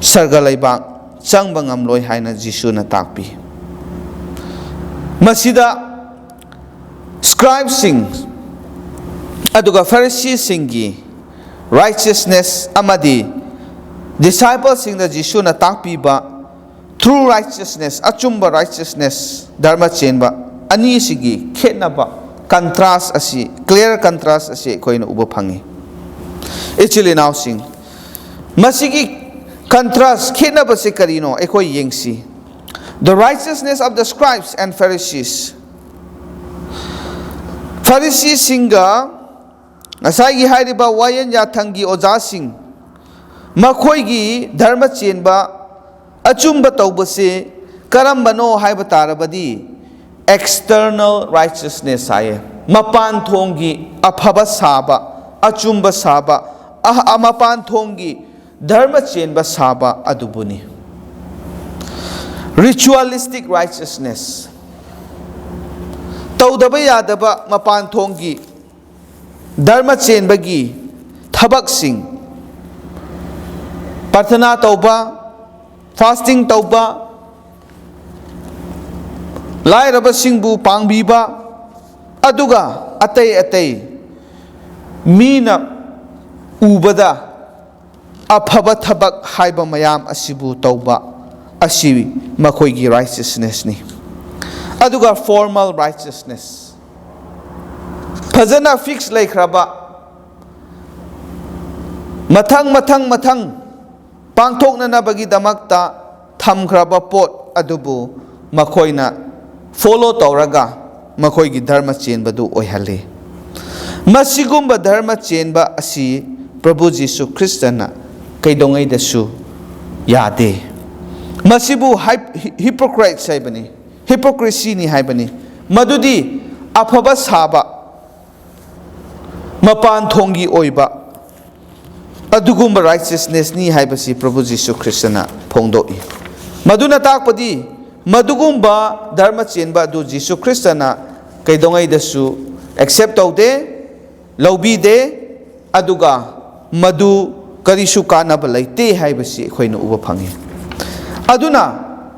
ꯁꯔꯒ ꯂꯩꯕꯥꯛ ꯆꯪꯕ ꯉꯝꯂꯣꯏ ꯍꯥꯏꯅ ꯖꯤꯁꯨꯅ ꯇꯥꯛꯄꯤ꯫ ꯃꯁꯤꯗ ꯁ꯭ꯀ꯭ꯔꯥꯏꯕꯁꯤꯡ ꯑꯗꯨꯒ ꯐꯔꯤꯁꯤꯁꯤꯡꯒꯤ righteousness ꯑꯃꯗꯤ ꯗꯤꯁꯥꯏꯄꯜꯁꯤꯡꯗ ꯖꯤꯁꯨꯅ ꯇꯥꯛꯄꯤꯕ true righteousness, ꯑꯆꯨꯝꯕ righteousness, ꯙꯔꯃ ꯆꯦꯟꯕ ꯑꯅꯤꯁꯤꯒꯤ ꯈꯦꯠꯅꯕ, contrast ꯑꯁꯤ, clear contrast ꯑꯁꯤ ꯑꯩꯈꯣꯏꯅ ꯎꯕ ꯐꯪꯉꯤ꯫ ꯏꯆꯤꯜ ꯏꯅꯥꯎꯁꯤꯡ, ꯃꯁꯤꯒꯤ contrast, ꯈꯦꯠꯅꯕꯁꯤ ꯀꯔꯤꯅꯣ? ꯑꯩꯈꯣꯏ ꯌꯦꯡꯁꯤ꯫ The righteousness of the scribes and Pharisees꯫ ꯐꯔꯤꯁꯤꯁꯤꯡꯒ ꯉꯁꯥꯏꯒꯤ ꯍꯥꯏꯔꯤꯕ ꯋꯥꯌꯦꯟ ꯌꯥꯊꯪꯒꯤ ꯑꯣꯖꯥꯁꯤꯡ, ꯃꯈꯣꯏꯒꯤ ꯙꯔꯃ ꯆꯦꯟꯕ, ꯑꯆꯨꯝꯕ ꯇꯧꯕꯁꯦ ꯀꯔꯝꯕꯅꯣ ꯍꯥꯏꯕ ꯇꯥꯔꯕꯗꯤ, external righteousness ꯍꯥꯏꯌꯦ, ꯃꯄꯥꯟ ꯊꯣꯡꯒꯤ ꯑꯐꯕ ꯁꯥꯕ, ꯑꯆꯨꯝꯕ ꯁꯥꯕ, ꯑ-, ꯃꯄꯥꯟ ꯊꯣꯡꯒꯤ ꯙꯔꯃ ꯆꯦꯟꯕ ꯁꯥꯕ ꯑꯗꯨꯕꯨꯅꯤ꯫ Ritualistic righteousness, ꯇꯧꯗꯕ ꯌꯥꯗꯕ ꯃꯄꯥꯟ ꯊꯣꯡꯒꯤ ꯙꯔꯃ ꯆꯦꯟꯕꯒꯤ ꯊꯕꯛꯁꯤꯡ, ꯄ꯭ꯔꯊꯅꯥ ꯇꯧꯕ, ꯐꯥꯁꯇꯤꯡ ꯇꯧꯕ, ꯂꯥꯏꯔꯕꯁꯤꯡꯕꯨ ꯄꯥꯡꯕꯤꯕ, ꯑꯗꯨꯒ ꯑꯇꯩ ꯑꯇꯩ ꯃꯤꯅ ꯎꯕꯗ ꯑꯐꯕ ꯊꯕꯛ ꯍꯥꯏꯕ ꯃꯌꯥꯝ ꯑꯁꯤꯕꯨ ꯇꯧꯕ ꯑꯁꯤ ꯃꯈꯣꯏꯒꯤ righteousnessꯅꯤ꯫ ꯑꯗꯨꯒ formal righteousness, ꯐꯖꯅ ꯐꯤꯛꯁ ꯂꯩꯈ꯭ꯔꯕ, ꯃꯊꯪ ꯃꯊꯪ ꯃꯊꯪ ꯄꯥꯡꯊꯣꯛꯅꯅꯕꯒꯤꯗꯃꯛꯇ ꯊꯝꯈ꯭ꯔꯕ ꯄꯣꯠ ꯑꯗꯨꯕꯨ ꯃꯈꯣꯏꯅ ꯐꯣꯂꯣ ꯇꯧꯔꯒ ꯃꯈꯣꯏꯒꯤ ꯙꯔꯃ ꯆꯦꯟꯕꯗꯨ ꯑꯣꯏꯍꯜꯂꯤ꯫ ꯃꯁꯤꯒꯨꯝꯕ ꯙꯔꯃ ꯆꯦꯟꯕ ꯑꯁꯤ ꯄ꯭ꯔꯚꯨ ꯖꯤꯁꯨ ꯈ꯭ꯔꯤꯁꯇꯅ ꯀꯩꯗꯧꯉꯩꯗꯁꯨ ꯌꯥꯗꯦ꯫ ꯃꯁꯤꯕꯨ ꯍꯥꯏꯞ-, ꯍꯤ-, ꯍꯤꯄꯣꯀ꯭ꯔꯥꯏꯠꯁ ꯍꯥꯏꯕꯅꯤ, ꯍꯤꯄꯣꯀ꯭ꯔꯦꯁꯤꯅꯤ ꯍꯥꯏꯕꯅꯤ꯫ ꯃꯗꯨꯗꯤ ꯑꯐꯕ ꯁꯥꯕ, ꯃꯄꯥꯟ ꯊꯣꯡꯒꯤ ꯑꯣꯏꯕ ꯑꯗꯨꯒꯨꯝꯕ righteousnessꯅꯤ ꯍꯥꯏꯕꯁꯤ ꯄ꯭ꯔꯚꯨ ꯖꯤꯁꯨ ꯈ꯭ꯔꯤꯁꯇꯅ ꯐꯣꯡꯗꯣꯛꯏ꯫ ꯃꯗꯨꯅ ꯇꯥꯛꯄꯗꯤ ꯃꯗꯨꯒꯨꯝꯕ ꯙꯔꯃ ꯆꯦꯟꯕ ꯑꯗꯨ ꯖꯤꯁꯨ ꯈ꯭ꯔꯤꯁꯇꯅ ꯀꯩꯗꯧꯉꯩꯗꯁꯨ accept ꯇꯧꯗꯦ, ꯂꯧꯕꯤꯗꯦ, ꯑꯗꯨꯒ ꯃꯗꯨ ꯀꯔꯤꯁꯨ ꯀꯥꯟꯅꯕ ꯂꯩꯇꯦ ꯍꯥꯏꯕꯁꯤ ꯑꯩꯈꯣꯏꯅ ꯎꯕ ꯐꯪꯉꯤ꯫ ꯑꯗꯨꯅ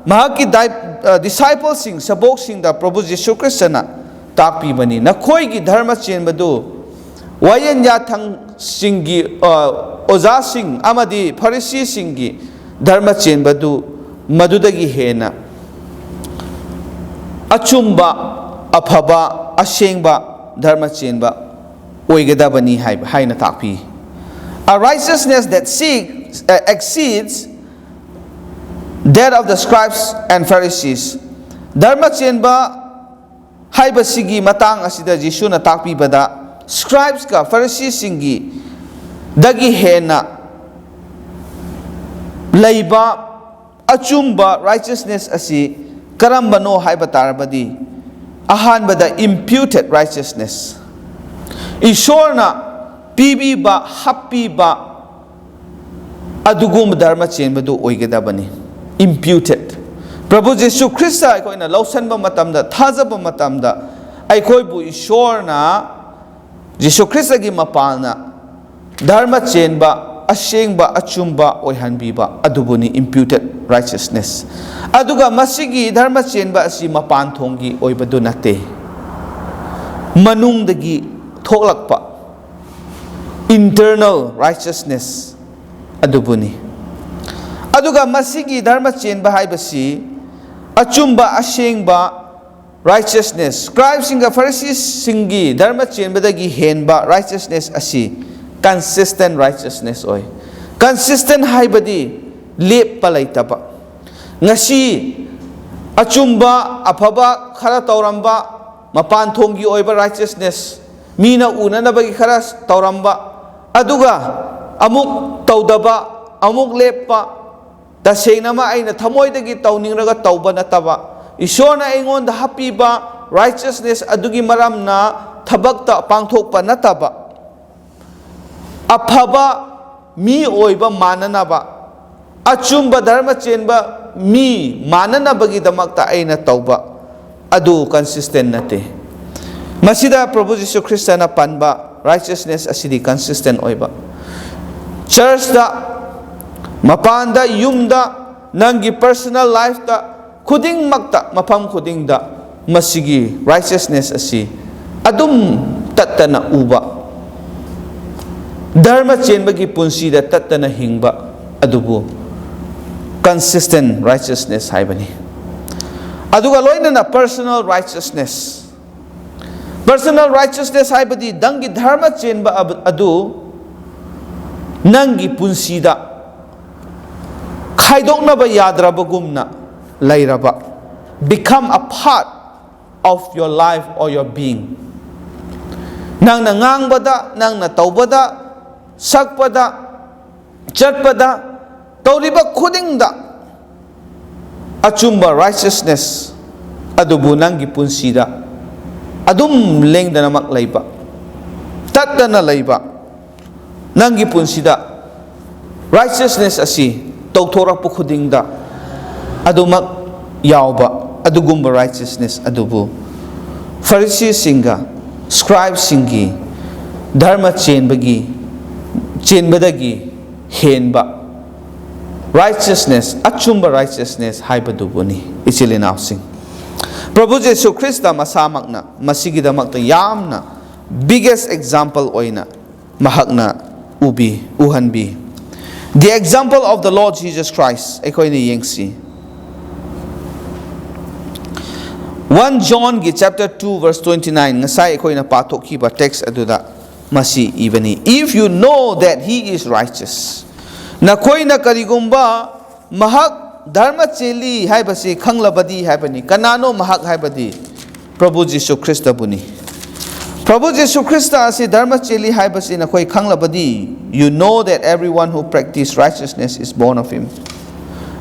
ꯃꯍꯥꯛꯀꯤ ꯗꯥꯏ-, ꯑ, discipleꯁꯤꯡ, ꯁꯕꯣꯛꯁꯤꯡꯗ ꯄ꯭ꯔꯚꯨ ꯖꯤꯁꯨ ꯈ꯭ꯔꯤꯁꯇꯅ ꯇꯥꯛꯄꯤꯕꯅꯤ, "ꯅꯈꯣꯏꯒꯤ ꯙꯔꯃ ꯆꯦꯟꯕꯗꯨ ꯋꯥꯌꯦꯟ ꯌꯥꯊꯪꯁꯤꯡꯒꯤ, ꯑ, ꯑꯣꯖꯥꯁꯤꯡ ꯑꯃꯗꯤ ꯐꯔꯤꯁꯤꯁꯤꯡꯒꯤ ꯙꯔꯃ ꯆꯦꯟꯕꯗꯨ ꯃꯗꯨꯗꯒꯤ ꯍꯦꯟꯅ ꯑꯆꯨꯝꯕ, ꯑꯐꯕ, ꯑꯁꯦꯡꯕ ꯙꯔꯃ ꯆꯦꯟꯕ ꯑꯣꯏꯒꯗꯕꯅꯤ" ꯍꯥꯏꯕ, ꯍꯥꯏꯅ ꯇꯥꯛꯄꯤ꯫ "A righteousness that seeks, uh, exceeds that of the scribes and Pharisees." ꯙꯔꯃ ꯆꯦꯟꯕ ꯍꯥꯏꯕꯁꯤꯒꯤ ꯃꯇꯥꯡ ꯑꯁꯤꯗ ꯖꯤꯁꯨꯅ ꯇꯥꯛꯄꯤꯕꯗ, scribesꯀ Phariseesꯁꯤꯡꯒꯤ ꯗꯒꯤ ꯍꯦꯟꯅ ꯂꯩꯕ ꯑꯆꯨꯝꯕ righteousness ꯑꯁꯤ ꯀꯔꯝꯕꯅꯣ ꯍꯥꯏꯕ ꯇꯥꯔꯕꯗꯤ, ꯑꯍꯥꯟꯕꯗ imputed righteousness, ꯏꯁꯣꯔꯅ ꯄꯤꯕꯤꯕ, ꯍꯥꯞꯄꯤꯕ, ꯑꯗꯨꯒꯨꯝꯕ ꯙꯔꯃ ꯆꯦꯟꯕꯗꯨ ꯑꯣꯏꯒꯗꯕꯅꯤ꯫ Imputed꯫ ꯄ꯭ꯔꯚꯨ ꯖꯤꯁꯨ ꯈ꯭ꯔꯤꯁꯇ ꯑꯩꯈꯣꯏꯅ ꯂꯧꯁꯟꯕ ꯃꯇꯝꯗ, ꯊꯥꯖꯕ ꯃꯇꯝꯗ, ꯑꯩꯈꯣꯏꯕꯨ ꯏꯁꯣꯔꯅ ꯖꯤꯁꯨ ꯈ꯭ꯔꯤꯁꯇꯒꯤ ꯃꯄꯥꯜꯅ ꯙꯔꯃ ꯆꯦꯟꯕ, ꯑꯁꯦꯡꯕ, ꯑꯆꯨꯝꯕ ꯑꯣꯏꯍꯟꯕꯤꯕ ꯑꯗꯨꯕꯨꯅꯤ imputed righteousness꯫ ꯑꯗꯨꯒ ꯃꯁꯤꯒꯤ ꯙꯔꯃ ꯆꯦꯟꯕ ꯑꯁꯤ ꯃꯄꯥꯟ ꯊꯣꯡꯒꯤ ꯑꯣꯏꯕꯗꯨ ꯅꯠꯇꯦ, ꯃꯅꯨꯡꯗꯒꯤ ꯊꯣꯛꯂꯛꯄ internal righteousness ꯑꯗꯨꯕꯨꯅꯤ꯫ ꯑꯗꯨꯒ ꯃꯁꯤꯒꯤ ꯙꯔꯃ ꯆꯦꯟꯕ ꯍꯥꯏꯕꯁꯤ ꯑꯆꯨꯝꯕ, ꯑꯁꯦꯡꯕ righteousness, scribesꯁꯤꯡꯒ ꯐꯔꯤꯁꯤꯁꯤꯡꯒꯤ ꯙꯔꯃ ꯆꯦꯟꯕꯗꯒꯤ ꯍꯦꯟꯕ righteousness ꯑꯁꯤ consistent righteousness ꯑꯣꯏ꯫ Consistent ꯍꯥꯏꯕꯗꯤ ꯂꯦꯞꯄ ꯂꯩꯇꯕ꯫ ꯉꯁꯤ ꯑꯆꯨꯝꯕ, ꯑꯐꯕ ꯈꯔ ꯇꯧꯔꯝꯕ, ꯃꯄꯥꯟ ꯊꯣꯡꯒꯤ ꯑꯣꯏꯕ righteousness, ꯃꯤꯅ ꯎꯅꯅꯕꯒꯤ ꯈꯔ ꯇꯧꯔꯝꯕ, ꯑꯗꯨꯒ ꯑꯃꯨꯛ ꯇꯧꯗꯕ, ꯑꯃꯨꯛ ꯂꯦꯞꯄ, ꯇꯁꯦꯡꯅꯃꯛ ꯑꯩꯅ ꯊꯃꯣꯏꯗꯒꯤ ꯇꯧꯅꯤꯡꯂꯒ ꯇꯧꯕ ꯅꯠꯇꯕ, ꯏꯁꯣꯔꯅ ꯑꯩꯉꯣꯟꯗ ꯍꯥꯞꯄꯤꯕ righteousness ꯑꯗꯨꯒꯤ ꯃꯔꯝꯅ ꯊꯕꯛꯇ ꯄꯥꯡꯊꯣꯛꯄ ꯅꯠꯇꯕ, ꯑꯐꯕ ꯃꯤ ꯑꯣꯏꯕ ꯃꯥꯟꯅꯅꯕ, ꯑꯆꯨꯝꯕ ꯙꯔꯃ ꯆꯦꯟꯕ ꯃꯤ ꯃꯥꯟꯅꯅꯕꯒꯤꯗꯃꯛꯇ ꯑꯩꯅ ꯇꯧꯕ, ꯑꯗꯨ consistent ꯅꯠꯇꯦ꯫ ꯃꯁꯤꯗ ꯄ꯭ꯔꯚꯨ ꯖꯤꯁꯨ ꯈ꯭ꯔꯤꯁꯇꯅ ꯄꯟꯕ righteousness ꯑꯁꯤꯗꯤ consistent ꯑꯣꯏꯕ꯫ Churchꯇ, ꯃꯄꯥꯟꯗ, ꯌꯨꯝꯗ, ꯅꯪꯒꯤ personal lifeꯇ, ꯈꯨꯗꯤꯡꯃꯛꯇ, ꯃꯐꯝ ꯈꯨꯗꯤꯡꯗ ꯃꯁꯤꯒꯤ righteousness ꯑꯁꯤ ꯑꯗꯨꯝ ꯇꯠꯇꯅ ꯎꯕ, ꯙꯔꯃ ꯆꯦꯟꯕꯒꯤ ꯄꯨꯟꯁꯤꯗ ꯇꯠꯇꯅ ꯍꯤꯡꯕ ꯑꯗꯨꯕꯨ consistent righteousness ꯍꯥꯏꯕꯅꯤ꯫ ꯑꯗꯨꯒ ꯂꯣꯏꯅꯅ personal righteousness꯫ Personal righteousness ꯍꯥꯏꯕꯗꯤ ꯅꯪꯒꯤ ꯙꯔꯃ ꯆꯦꯟꯕ ꯑꯕ-, ꯑꯗꯨ ꯅꯪꯒꯤ ꯄꯨꯟꯁꯤꯗ ꯈꯥꯏꯗꯣꯛꯅꯕ ꯌꯥꯗ꯭ꯔꯕꯒꯨꯝꯅ ꯂꯩꯔꯕ, become a part of your life or your being꯫ ꯅꯪꯅ ꯉꯥꯡꯕꯗ, ꯅꯪꯅ ꯇꯧꯕꯗ, ꯁꯛꯄꯗ, ꯆꯠꯄꯗ, ꯇꯧꯔꯤꯕ ꯈꯨꯗꯤꯡꯗ ꯑꯆꯨꯝꯕ righteousness ꯑꯗꯨꯕꯨ ꯅꯪꯒꯤ ꯄꯨꯟꯁꯤꯗ ꯑꯗꯨꯝ ꯂꯦꯡꯗꯅꯃꯛ ꯂꯩꯕ, ꯇꯠꯇꯅ ꯂꯩꯕ, ꯅꯪꯒꯤ ꯄꯨꯟꯁꯤꯗ righteousness ꯑꯁꯤ ꯇꯧꯊꯣꯔꯛꯄ ꯈꯨꯗꯤꯡꯗ ꯑꯗꯨꯃꯛ ꯌꯥꯎꯕ ꯑꯗꯨꯒꯨꯝꯕ righteousness ꯑꯗꯨꯕꯨ ꯐꯔꯤꯁꯤꯁꯤꯡꯒ scribeꯁꯤꯡꯒꯤ ꯙꯔꯃ ꯆꯦꯟꯕꯒꯤ, ꯆꯦꯟꯕꯗꯒꯤ ꯍꯦꯟꯕ righteousness, ꯑꯆꯨꯝꯕ righteousness ꯍꯥꯏꯕꯗꯨꯕꯨꯅꯤ, ꯏꯆꯤꯜ ꯏꯅꯥꯎꯁꯤꯡ꯫ ꯄ꯭ꯔꯚꯨ ꯖꯤꯁꯨ ꯈ꯭ꯔꯤꯁꯇ ꯃꯁꯥꯃꯛꯅ ꯃꯁꯤꯒꯤꯗꯃꯛꯇ ꯌꯥꯝꯅ biggest example ꯑꯣꯏꯅ ꯃꯍꯥꯛꯅ ꯎꯕꯤ, ꯎꯍꯟꯕꯤ꯫ The example of the Lord Jesus Christ ꯑꯩꯈꯣꯏꯅ ꯌꯦꯡꯁꯤ꯫ One Johnꯒꯤ chapter two verse twenty nine, ꯉꯁꯥꯏ ꯑꯩꯈꯣꯏꯅ ꯄꯥꯊꯣꯛꯈꯤꯕ text ꯑꯗꯨꯗ ꯃꯁꯤ ꯏꯕꯅꯤ, "If you know that he is righteous," ꯅꯈꯣꯏꯅ ꯀꯔꯤꯒꯨꯝꯕ ꯃꯍꯥꯛ ꯙꯔꯃ ꯆꯦꯜꯂꯤ ꯍꯥꯏꯕꯁꯤ ꯈꯪꯂꯕꯗꯤ ꯍꯥꯏꯕꯅꯤ꯫ ꯀꯅꯥꯅꯣ ꯃꯍꯥꯛ ꯍꯥꯏꯕꯗꯤ? ꯄ꯭ꯔꯚꯨ ꯖꯤꯁꯨ ꯈ꯭ꯔꯤꯁꯇꯕꯨꯅꯤ꯫ ꯄ꯭ꯔꯚꯨ ꯖꯤꯁꯨ ꯈ꯭ꯔꯤꯁꯇ ꯑꯁꯤ ꯙꯔꯃ ꯆꯦꯜꯂꯤ ꯍꯥꯏꯕꯁꯤ ꯅꯈꯣꯏ ꯈꯪꯂꯕꯗꯤ, "You know that everyone who practice righteousness is born of him."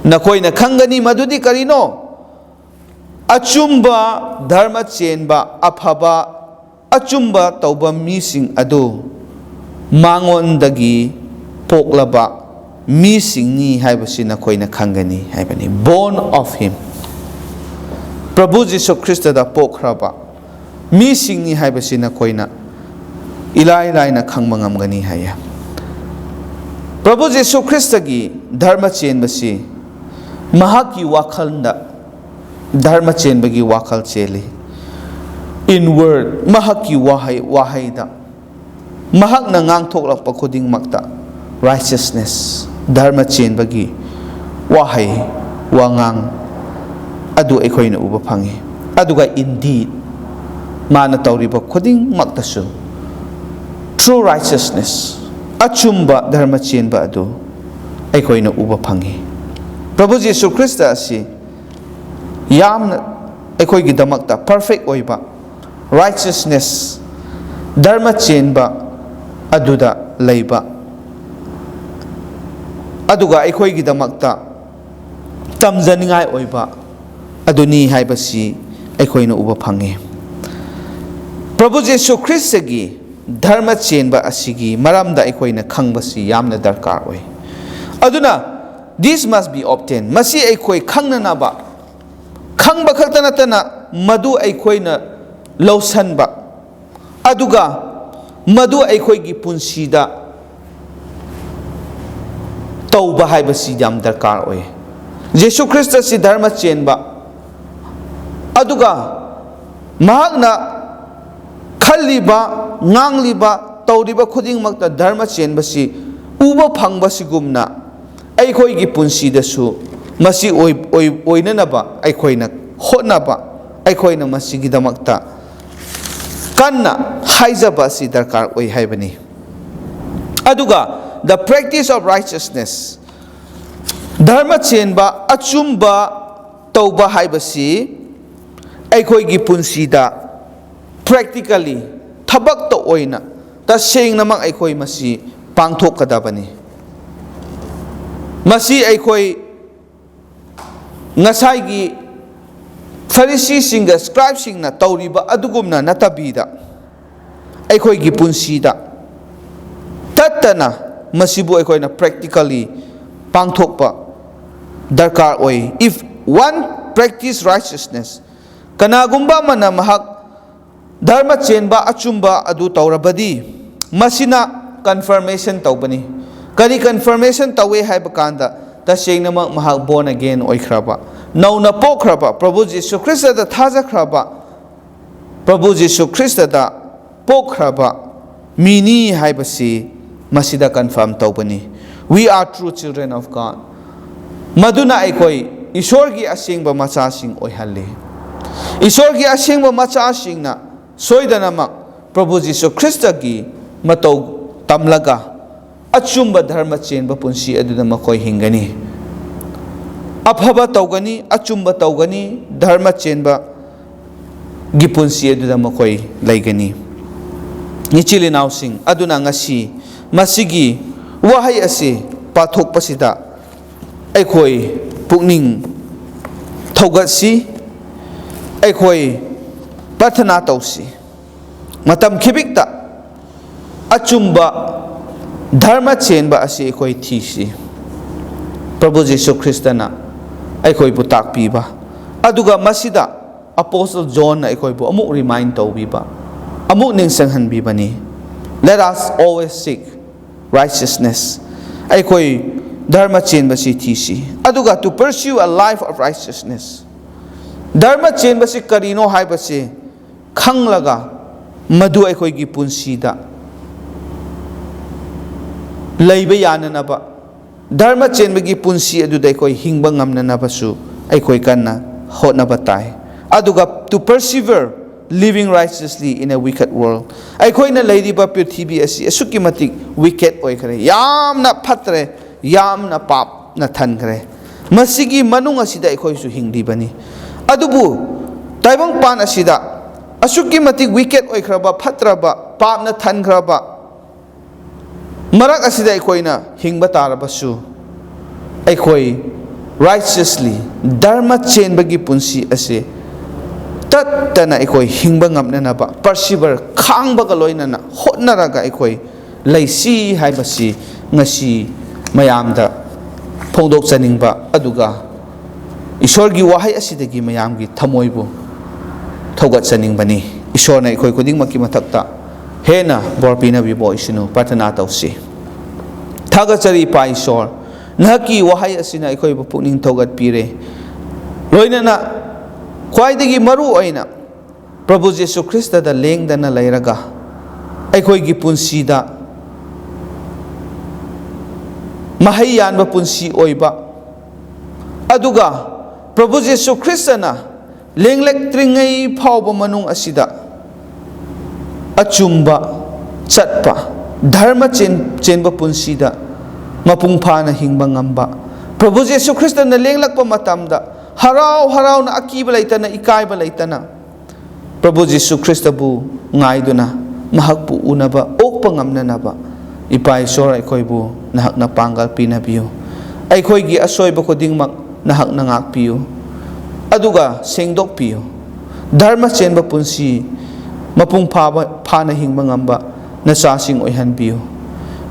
ꯅꯈꯣꯏꯅ ꯈꯪꯒꯅꯤ ꯃꯗꯨꯗꯤ ꯀꯔꯤꯅꯣ? ꯑꯆꯨꯝꯕ ꯙꯔꯃ ꯆꯦꯟꯕ, ꯑꯐꯕ, ꯑꯆꯨꯝꯕ ꯇꯧꯕ ꯃꯤꯁꯤꯡ ꯑꯗꯨ ꯃꯉꯣꯟꯗꯒꯤ ꯄꯣꯛꯂꯕ ꯃꯤꯁꯤꯡꯅꯤ ꯍꯥꯏꯕꯁꯤ ꯅꯈꯣꯏꯅ ꯈꯪꯒꯅꯤ ꯍꯥꯏꯕꯅꯤ꯫ Born of him. ꯄ꯭ꯔꯚꯨ ꯖꯤꯁꯨ ꯈ꯭ꯔꯤꯁꯇꯗ ꯄꯣꯛꯈ꯭ꯔꯕ ꯃꯤꯁꯤꯡꯅꯤ ꯍꯥꯏꯕꯁꯤ ꯅꯈꯣꯏꯅ ꯏꯂꯥꯏ ꯂꯥꯏꯅ ꯈꯪꯕ ꯉꯝꯒꯅꯤ ꯍꯥꯏꯌꯦ꯫ ꯄ꯭ꯔꯚꯨ ꯖꯤꯁꯨ ꯈ꯭ꯔꯤꯁꯇꯒꯤ ꯙꯔꯃ ꯆꯦꯟꯕꯁꯤ ꯃꯍꯥꯛꯀꯤ ꯋꯥꯈꯜꯗ ꯙꯔꯃ ꯆꯦꯟꯕꯒꯤ ꯋꯥꯈꯜ ꯆꯦꯜꯂꯤ꯫ Inward, ꯃꯍꯥꯛꯀꯤ ꯋꯥꯍꯩ, ꯋꯥꯍꯩꯗ ꯃꯍꯥꯛꯅ ꯉꯥꯡꯊꯣꯛꯂꯛꯄ ꯈꯨꯗꯤꯡꯃꯛꯇ righteousness, ꯙꯔꯃ ꯆꯦꯟꯕꯒꯤ ꯋꯥꯍꯩ, ꯋꯥꯉꯥꯡ ꯑꯗꯨ ꯑꯩꯈꯣꯏꯅ ꯎꯕ ꯐꯪꯉꯤ꯫ ꯑꯗꯨꯒ indeed, ꯃꯥꯅ ꯇꯧꯔꯤꯕ ꯈꯨꯗꯤꯡꯃꯛꯇꯁꯨ true righteousness, ꯑꯆꯨꯝꯕ ꯙꯔꯃ ꯆꯦꯟꯕ ꯑꯗꯨ ꯑꯩꯈꯣꯏꯅ ꯎꯕ ꯐꯪꯉꯤ꯫ ꯄ꯭ꯔꯚꯨ ꯖꯤꯁꯨ ꯈ꯭ꯔꯤꯁꯇ ꯑꯁꯤ ꯌꯥꯝꯅ ꯑꯩꯈꯣꯏꯒꯤꯗꯃꯛꯇ perfect ꯑꯣꯏꯕ righteousness, ꯙꯔꯃ ꯆꯦꯟꯕ ꯑꯗꯨꯗ ꯂꯩꯕ, ꯑꯗꯨꯒ ꯑꯩꯈꯣꯏꯒꯤꯗꯃꯛꯇ ꯇꯝꯖꯅꯤꯡꯉꯥꯏ ꯑꯣꯏꯕ ꯑꯗꯨꯅꯤ ꯍꯥꯏꯕꯁꯤ ꯑꯩꯈꯣꯏꯅ ꯎꯕ ꯐꯪꯉꯤ꯫ ꯄ꯭ꯔꯚꯨ ꯖꯤꯁꯨ ꯈ꯭ꯔꯤꯁꯇꯒꯤ ꯙꯔꯃ ꯆꯦꯟꯕ ꯑꯁꯤꯒꯤ ꯃꯔꯝꯗ ꯑꯩꯈꯣꯏꯅ ꯈꯪꯕꯁꯤ ꯌꯥꯝꯅ ꯗꯔꯀꯥꯔ ꯑꯣꯏ꯫ ꯑꯗꯨꯅ, this must be obtained, ꯃꯁꯤ ꯑꯩꯈꯣꯏ ꯈꯪꯅꯅꯕ, ꯈꯪꯕ ꯈꯛꯇ ꯅꯠꯇꯅ ꯃꯗꯨ ꯑꯩꯈꯣꯏꯅ ꯂꯧꯁꯟꯕ, ꯑꯗꯨꯒ ꯃꯗꯨ ꯑꯩꯈꯣꯏꯒꯤ ꯄꯨꯟꯁꯤꯗ ꯇꯧꯕ ꯍꯥꯏꯕꯁꯤ ꯌꯥꯝ ꯗꯔꯀꯥꯔ ꯑꯣꯏ꯫ ꯌꯦꯁꯨ ꯈ꯭ꯔꯤꯁꯇꯁꯤ ꯙꯔꯃ ꯆꯦꯟꯕ, ꯑꯗꯨꯒ ꯃꯍꯥꯛꯅ ꯈꯜꯂꯤꯕ, ꯉꯥꯡꯂꯤꯕ, ꯇꯧꯔꯤꯕ ꯈꯨꯗꯤꯡꯃꯛꯇ ꯙꯔꯃ ꯆꯦꯟꯕꯁꯤ ꯎꯕ ꯐꯪꯕꯁꯤꯒꯨꯝꯅ, ꯑꯩꯈꯣꯏꯒꯤ ꯄꯨꯟꯁꯤꯗꯁꯨ ꯃꯁꯤ ꯑꯣꯏ-, ꯑꯣꯏ-, ꯑꯣꯏꯅꯅꯕ ꯑꯩꯈꯣꯏꯅ ꯍꯣꯠꯅꯕ, ꯑꯩꯈꯣꯏꯅ ꯃꯁꯤꯒꯤꯗꯃꯛꯇ ꯀꯟꯅ ꯍꯥꯏꯖꯕ ꯑꯁꯤ ꯗꯔꯀꯥꯔ ꯑꯣꯏ ꯍꯥꯏꯕꯅꯤ꯫ ꯑꯗꯨꯒ, the practice of righteousness, ꯙꯔꯃ ꯆꯦꯟꯕ, ꯑꯆꯨꯝꯕ ꯇꯧꯕ ꯍꯥꯏꯕꯁꯤ ꯑꯩꯈꯣꯏꯒꯤ ꯄꯨꯟꯁꯤꯗ practically, ꯊꯕꯛꯇ ꯑꯣꯏꯅ ꯇꯁꯦꯡꯅꯃꯛ ꯑꯩꯈꯣꯏ ꯃꯁꯤ ꯄꯥꯡꯊꯣꯛꯀꯗꯕꯅꯤ꯫ ꯃꯁꯤ ꯑꯩꯈꯣꯏ ꯉꯁꯥꯏꯒꯤ ꯐꯔꯤꯁꯤꯁꯤꯡꯒ ꯁ꯭ꯀ꯭ꯔꯥꯏꯕꯁꯤꯡꯅ ꯇꯧꯔꯤꯕ ꯑꯗꯨꯒꯨꯝꯅ ꯅꯠꯇꯕꯤꯗ, ꯑꯩꯈꯣꯏꯒꯤ ꯄꯨꯟꯁꯤꯗ ꯇꯠꯇꯅ ꯃꯁꯤꯕꯨ ꯑꯩꯈꯣꯏꯅ practically ꯄꯥꯡꯊꯣꯛꯄ ꯗꯔꯀꯥꯔ ꯑꯣꯏ꯫ If one practice righteousness, ꯀꯅꯥꯒꯨꯝꯕ ꯑꯃꯅ ꯃꯍꯥꯛ ꯙꯔꯃ ꯆꯦꯟꯕ, ꯑꯆꯨꯝꯕ ꯑꯗꯨ ꯇꯧꯔꯕꯗꯤ, ꯃꯁꯤꯅ confirmation ꯇꯧꯕꯅꯤ꯫ ꯀꯔꯤ confirmation ꯇꯧꯏ ꯍꯥꯏꯕ ꯀꯥꯟꯗ, ꯇꯁꯦꯡꯅꯃꯛ ꯃꯍꯥꯛ born again ꯑꯣꯏꯈ꯭ꯔꯕ, ꯅꯧꯅ ꯄꯣꯛꯈ꯭ꯔꯕ, ꯄ꯭ꯔꯚꯨ ꯖꯤꯁꯨ ꯈ꯭ꯔꯤꯁꯇꯗ ꯊꯥꯖꯈ꯭ꯔꯕ, ꯄ꯭ꯔꯚꯨ ꯖꯤꯁꯨ ꯈ꯭ꯔꯤꯁꯇꯗ ꯄꯣꯛꯈ꯭ꯔꯕ ꯃꯤꯅꯤ ꯍꯥꯏꯕꯁꯤ ꯃꯁꯤꯗ confirm ꯇꯧꯕꯅꯤ꯫ We are true children of God. ꯃꯗꯨꯅ ꯑꯩꯈꯣꯏ ꯏꯁꯣꯔꯒꯤ ꯑꯁꯦꯡꯕ ꯃꯆꯥꯁꯤꯡ ꯑꯣꯏꯍꯜꯂꯤ꯫ ꯏꯁꯣꯔꯒꯤ ꯑꯁꯦꯡꯕ ꯃꯆꯥꯁꯤꯡꯅ ꯁꯣꯏꯗꯅꯃꯛ ꯄ꯭ꯔꯚꯨ ꯖꯤꯁꯨ ꯈ꯭ꯔꯤꯁꯇꯒꯤ ꯃꯇꯧ ꯇꯝꯂꯒ, ꯑꯆꯨꯝꯕ ꯙꯔꯃ ꯆꯦꯟꯕ ꯄꯨꯟꯁꯤ ꯑꯗꯨꯗ ꯃꯈꯣꯏ ꯍꯤꯡꯒꯅꯤ꯫ ꯑꯐꯕ ꯇꯧꯒꯅꯤ, ꯑꯆꯨꯝꯕ ꯇꯧꯒꯅꯤ, ꯙꯔꯃ ꯆꯦꯟꯕꯒꯤ ꯄꯨꯟꯁꯤ ꯑꯗꯨꯗ ꯃꯈꯣꯏ ꯂꯩꯒꯅꯤ꯫ ꯏꯆꯤꯜ ꯏꯅꯥꯎꯁꯤꯡ, ꯑꯗꯨꯅ ꯉꯁꯤ ꯃꯁꯤꯒꯤ ꯋꯥꯍꯩ ꯑꯁꯤ ꯄꯥꯊꯣꯛꯄꯁꯤꯗ ꯑꯩꯈꯣꯏ ꯄꯨꯛꯅꯤꯡ ꯊꯧꯒꯠꯁꯤ, ꯑꯩꯈꯣꯏ ꯄ꯭ꯔꯥꯊꯅꯥ ꯇꯧꯁꯤ꯫ ꯃꯇꯝ ꯈꯤꯕꯤꯛꯇ ꯑꯆꯨꯝꯕ ꯙꯔꯃ ꯆꯦꯟꯕ ꯑꯁꯤ ꯑꯩꯈꯣꯏ ꯊꯤꯁꯤ꯫ ꯄ꯭ꯔꯚꯨ ꯖꯤꯁꯨ ꯈ꯭ꯔꯤꯁꯇꯅ ꯑꯩꯈꯣꯏꯕꯨ ꯇꯥꯛꯄꯤꯕ, ꯑꯗꯨꯒ ꯃꯁꯤꯗ ꯑꯄꯣꯁꯇꯜ ꯖꯣꯟꯅ ꯑꯩꯈꯣꯏꯕꯨ ꯑꯃꯨꯛ ꯔꯤꯃꯥꯏꯟ ꯇꯧꯕꯤꯕ, ꯑꯃꯨꯛ ꯅꯤꯡꯁꯤꯡꯍꯟꯕꯤꯕꯅꯤ꯫ Let us always seek righteousness. ꯑꯩꯈꯣꯏ ꯙꯔꯃ ꯆꯦꯟꯕꯁꯤ ꯊꯤꯁꯤ, ꯑꯗꯨꯒ to pursue a life of righteousness. ꯙꯔꯃ ꯆꯦꯟꯕꯁꯤ ꯀꯔꯤꯅꯣ ꯍꯥꯏꯕꯁꯤ ꯈꯪꯂꯒ ꯃꯗꯨ ꯑꯩꯈꯣꯏꯒꯤ ꯄꯨꯟꯁꯤꯗ ꯂꯩꯕ ꯌꯥꯅꯅꯕ, ꯙꯔꯃ ꯆꯦꯟꯕꯒꯤ ꯄꯨꯟꯁꯤ ꯑꯗꯨꯗ ꯑꯩꯈꯣꯏ ꯍꯤꯡꯕ ꯉꯝꯅꯅꯕꯁꯨ ꯑꯩꯈꯣꯏ ꯀꯟꯅ ꯍꯣꯠꯅꯕ ꯇꯥꯏ꯫ ꯑꯗꯨꯒ to persevere living righteously in a wicked world. ꯑꯩꯈꯣꯏꯅ ꯂꯩꯔꯤꯕ ꯄ꯭ꯔꯤꯊꯤꯕꯤ ꯑꯁꯤ ꯑꯁꯨꯛꯀꯤ ꯃꯇꯤꯛ wicked ꯑꯣꯏꯈ꯭ꯔꯦ, ꯌꯥꯝꯅ ꯐꯠꯇ꯭ꯔꯦ, ꯌꯥꯝꯅ ꯄꯥꯞꯅ ꯊꯟꯈ꯭ꯔꯦ꯫ ꯃꯁꯤꯒꯤ ꯃꯅꯨꯡ ꯑꯁꯤꯗ ꯑꯩꯈꯣꯏꯁꯨ ꯍꯤꯡꯂꯤꯕꯅꯤ꯫ ꯑꯗꯨꯕꯨ ꯇꯥꯏꯕꯪꯄꯥꯟ ꯑꯁꯤꯗ ꯑꯁꯨꯛꯀꯤ ꯃꯇꯤꯛ wicked ꯑꯣꯏꯈ꯭ꯔꯕ, ꯐꯠꯇ꯭ꯔꯕ, ꯄꯥꯞꯅ ꯊꯟꯈ꯭ꯔꯕ ꯃꯔꯛ ꯑꯁꯤꯗ ꯑꯩꯈꯣꯏꯅ ꯍꯤꯡꯕ ꯇꯥꯔꯕꯁꯨ, ꯑꯩꯈꯣꯏ righteously, ꯙꯔꯃ ꯆꯦꯟꯕꯒꯤ ꯄꯨꯟꯁꯤ ꯑꯁꯤ ꯇꯠꯇꯅ ꯑꯩꯈꯣꯏ ꯍꯤꯡꯕ ꯉꯝꯅꯅꯕ persevere, ꯈꯥꯡꯕꯒ ꯂꯣꯏꯅꯅ ꯍꯣꯠꯅꯔꯒ ꯑꯩꯈꯣꯏ ꯂꯩꯁꯤ ꯍꯥꯏꯕꯁꯤ ꯉꯁꯤ ꯃꯌꯥꯝꯗ ꯐꯣꯡꯗꯣꯛꯆꯅꯤꯡꯕ, ꯑꯗꯨꯒ ꯏꯁꯣꯔꯒꯤ ꯋꯥꯍꯩ ꯑꯁꯤꯗꯒꯤ ꯃꯌꯥꯝꯒꯤ ꯊꯃꯣꯏꯕꯨ ꯊꯧꯒꯠꯆꯅꯤꯡꯕꯅꯤ꯫ ꯏꯁꯣꯔꯅ ꯑꯩꯈꯣꯏ ꯈꯨꯗꯤꯡꯃꯛꯀꯤ ꯃꯊꯛꯇ ꯍꯦꯟꯅ ꯕꯣꯔ ꯄꯤꯅꯕꯤꯕ ꯑꯣꯏꯁꯅꯨ꯫ ꯄ꯭ꯔꯥꯊꯅꯥ ꯇꯧꯁꯤ꯫ ꯊꯥꯒꯠꯆꯔꯤ ꯏꯄꯥ ꯏꯁꯣꯔ, ꯅꯍꯥꯛꯀꯤ ꯋꯥꯍꯩ ꯑꯁꯤꯅ ꯑꯩꯈꯣꯏꯕꯨ ꯄꯨꯛꯅꯤꯡ ꯊꯧꯒꯠꯄꯤꯔꯦ꯫ ꯂꯣꯏꯅꯅ ꯈ꯭ꯋꯥꯏꯗꯒꯤ ꯃꯔꯨ ꯑꯣꯏꯅ ꯄ꯭ꯔꯚꯨ ꯖꯤꯁꯨ ꯈ꯭ꯔꯤꯁꯇꯗ ꯂꯦꯡꯗꯅ ꯂꯩꯔꯒ ꯑꯩꯈꯣꯏꯒꯤ ꯄꯨꯟꯁꯤꯗ ꯃꯍꯩ ꯌꯥꯟꯕ ꯄꯨꯟꯁꯤ ꯑꯣꯏꯕ, ꯑꯗꯨꯒ ꯄ꯭ꯔꯚꯨ ꯖꯤꯁꯨ ꯈ꯭ꯔꯤꯁꯇꯅ ꯂꯦꯡꯂꯛꯇ꯭ꯔꯤꯉꯩ ꯐꯥꯎꯕ ꯃꯅꯨꯡ ꯑꯁꯤꯗ ꯑꯆꯨꯝꯕ ꯆꯠꯄ, ꯙꯔꯃ ꯆꯦꯟ-, ꯆꯦꯟꯕ ꯄꯨꯟꯁꯤꯗ ꯃꯄꯨꯡ ꯐꯥꯅ ꯍꯤꯡꯕ ꯉꯝꯕ, ꯄ꯭ꯔꯚꯨ ꯖꯤꯁꯨ ꯈ꯭ꯔꯤꯁꯇꯅ ꯂꯦꯡꯂꯛꯄ ꯃꯇꯝꯗ ꯍꯔꯥꯎ ꯍꯔꯥꯎꯅ, ꯑꯀꯤꯕ ꯂꯩꯇꯅ, ꯏꯀꯥꯏꯕ ꯂꯩꯇꯅ ꯄ꯭ꯔꯚꯨ ꯖꯤꯁꯨ ꯈ꯭ꯔꯤꯁꯇꯕꯨ ꯉꯥꯏꯗꯨꯅ ꯃꯍꯥꯛꯄꯨ ꯎꯅꯕ, ꯑꯣꯛꯄ ꯉꯝꯅꯅꯕ ꯏꯄꯥ ꯏꯁꯣꯔ ꯑꯩꯈꯣꯏꯕꯨ ꯅꯍꯥꯛꯅ ꯄꯥꯡꯒꯜ ꯄꯤꯅꯕꯤꯌꯨ꯫ ꯑꯩꯈꯣꯏꯒꯤ ꯑꯁꯣꯏꯕ ꯈꯨꯗꯤꯡꯃꯛ ꯅꯍꯥꯛꯅ ꯉꯥꯛꯄꯤꯌꯨ, ꯑꯗꯨꯒ ꯁꯦꯡꯗꯣꯛꯄꯤꯌꯨ꯫ ꯙꯔꯃ ꯆꯦꯟꯕ ꯄꯨꯟꯁꯤ, ꯃꯄꯨꯡ ꯐꯥꯕ, ꯐꯥꯅ ꯍꯤꯡꯕ ꯉꯝꯕ, ꯅꯆꯥꯁꯤꯡ ꯑꯣꯏꯍꯟꯕꯤꯌꯨ꯫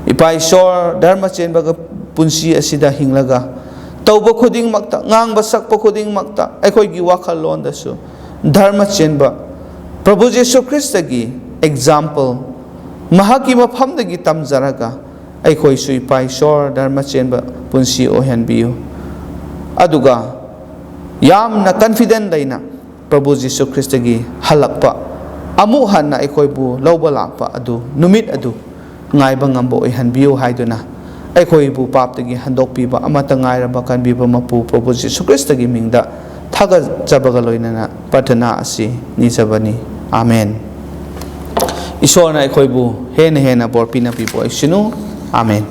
ꯏꯄꯥ ꯏꯁꯣꯔ, ꯙꯔꯃ ꯆꯦꯟꯕꯒ ꯄꯨꯟꯁꯤ ꯑꯁꯤꯗ ꯍꯤꯡꯂꯒ, ꯇꯧꯕ ꯈꯨꯗꯤꯡꯃꯛꯇ, ꯉꯥꯡꯕ ꯁꯛꯄ ꯈꯨꯗꯤꯡꯃꯛꯇ, ꯑꯩꯈꯣꯏꯒꯤ ꯋꯥꯈꯜꯂꯣꯟꯗꯁꯨ ꯙꯔꯃ ꯆꯦꯟꯕ ꯄ꯭ꯔꯚꯨ ꯖꯤꯁꯨ ꯈ꯭ꯔꯤꯁꯇꯒꯤ example, ꯃꯍꯥꯛꯀꯤ ꯃꯐꯝꯗꯒꯤ ꯇꯝꯖꯔꯒ, ꯑꯩꯈꯣꯏꯁꯨ ꯏꯄꯥ ꯏꯁꯣꯔ ꯙꯔꯃ ꯆꯦꯟꯕ ꯄꯨꯟꯁꯤ ꯑꯣꯏꯍꯟꯕꯤꯌꯨ꯫ ꯑꯗꯨꯒ ꯌꯥꯝꯅ confident ꯂꯩꯅ ꯄ꯭ꯔꯚꯨ ꯖꯤꯁꯨ ꯈ꯭ꯔꯤꯁꯇꯒꯤ ꯍꯜꯂꯛꯄ, ꯑꯃꯨꯛ ꯍꯟꯅ ꯑꯩꯈꯣꯏꯕꯨ ꯂꯧꯕ ꯂꯥꯛꯄ ꯑꯗꯨ, ꯅꯨꯃꯤꯠ ꯑꯗꯨ ꯉꯥꯏꯕ ꯉꯝꯕ ꯑꯣꯏꯍꯟꯕꯤꯌꯨ ꯍꯥꯏꯗꯨꯅ, ꯑꯩꯈꯣꯏꯕꯨ ꯄꯥꯞꯇꯒꯤ ꯍꯟꯗꯣꯛꯄꯤꯕ ꯑꯃꯠꯇ ꯉꯥꯏꯔꯕ ꯀꯟꯕꯤꯕ ꯃꯄꯨ ꯄ꯭ꯔꯚꯨ ꯖꯤꯁꯨ ꯈ꯭ꯔꯤꯁꯇꯒꯤ ꯃꯤꯡꯗ ꯊꯥꯒꯠꯆꯕꯒ ꯂꯣꯏꯅꯅ ꯄ꯭ꯔꯊꯅꯥ ꯑꯁꯤ ꯅꯤꯖꯕꯅꯤ꯫ ꯑꯥꯃꯦꯟ꯫ ꯏꯁꯣꯔꯅ ꯑꯩꯈꯣꯏꯕꯨ ꯍꯦꯟꯅ ꯍꯦꯟꯅ ꯕꯣꯔ ꯄꯤꯅꯕꯤꯕ ꯑꯣꯏꯁꯅꯨ꯫ ꯑꯥꯃꯦꯟ꯫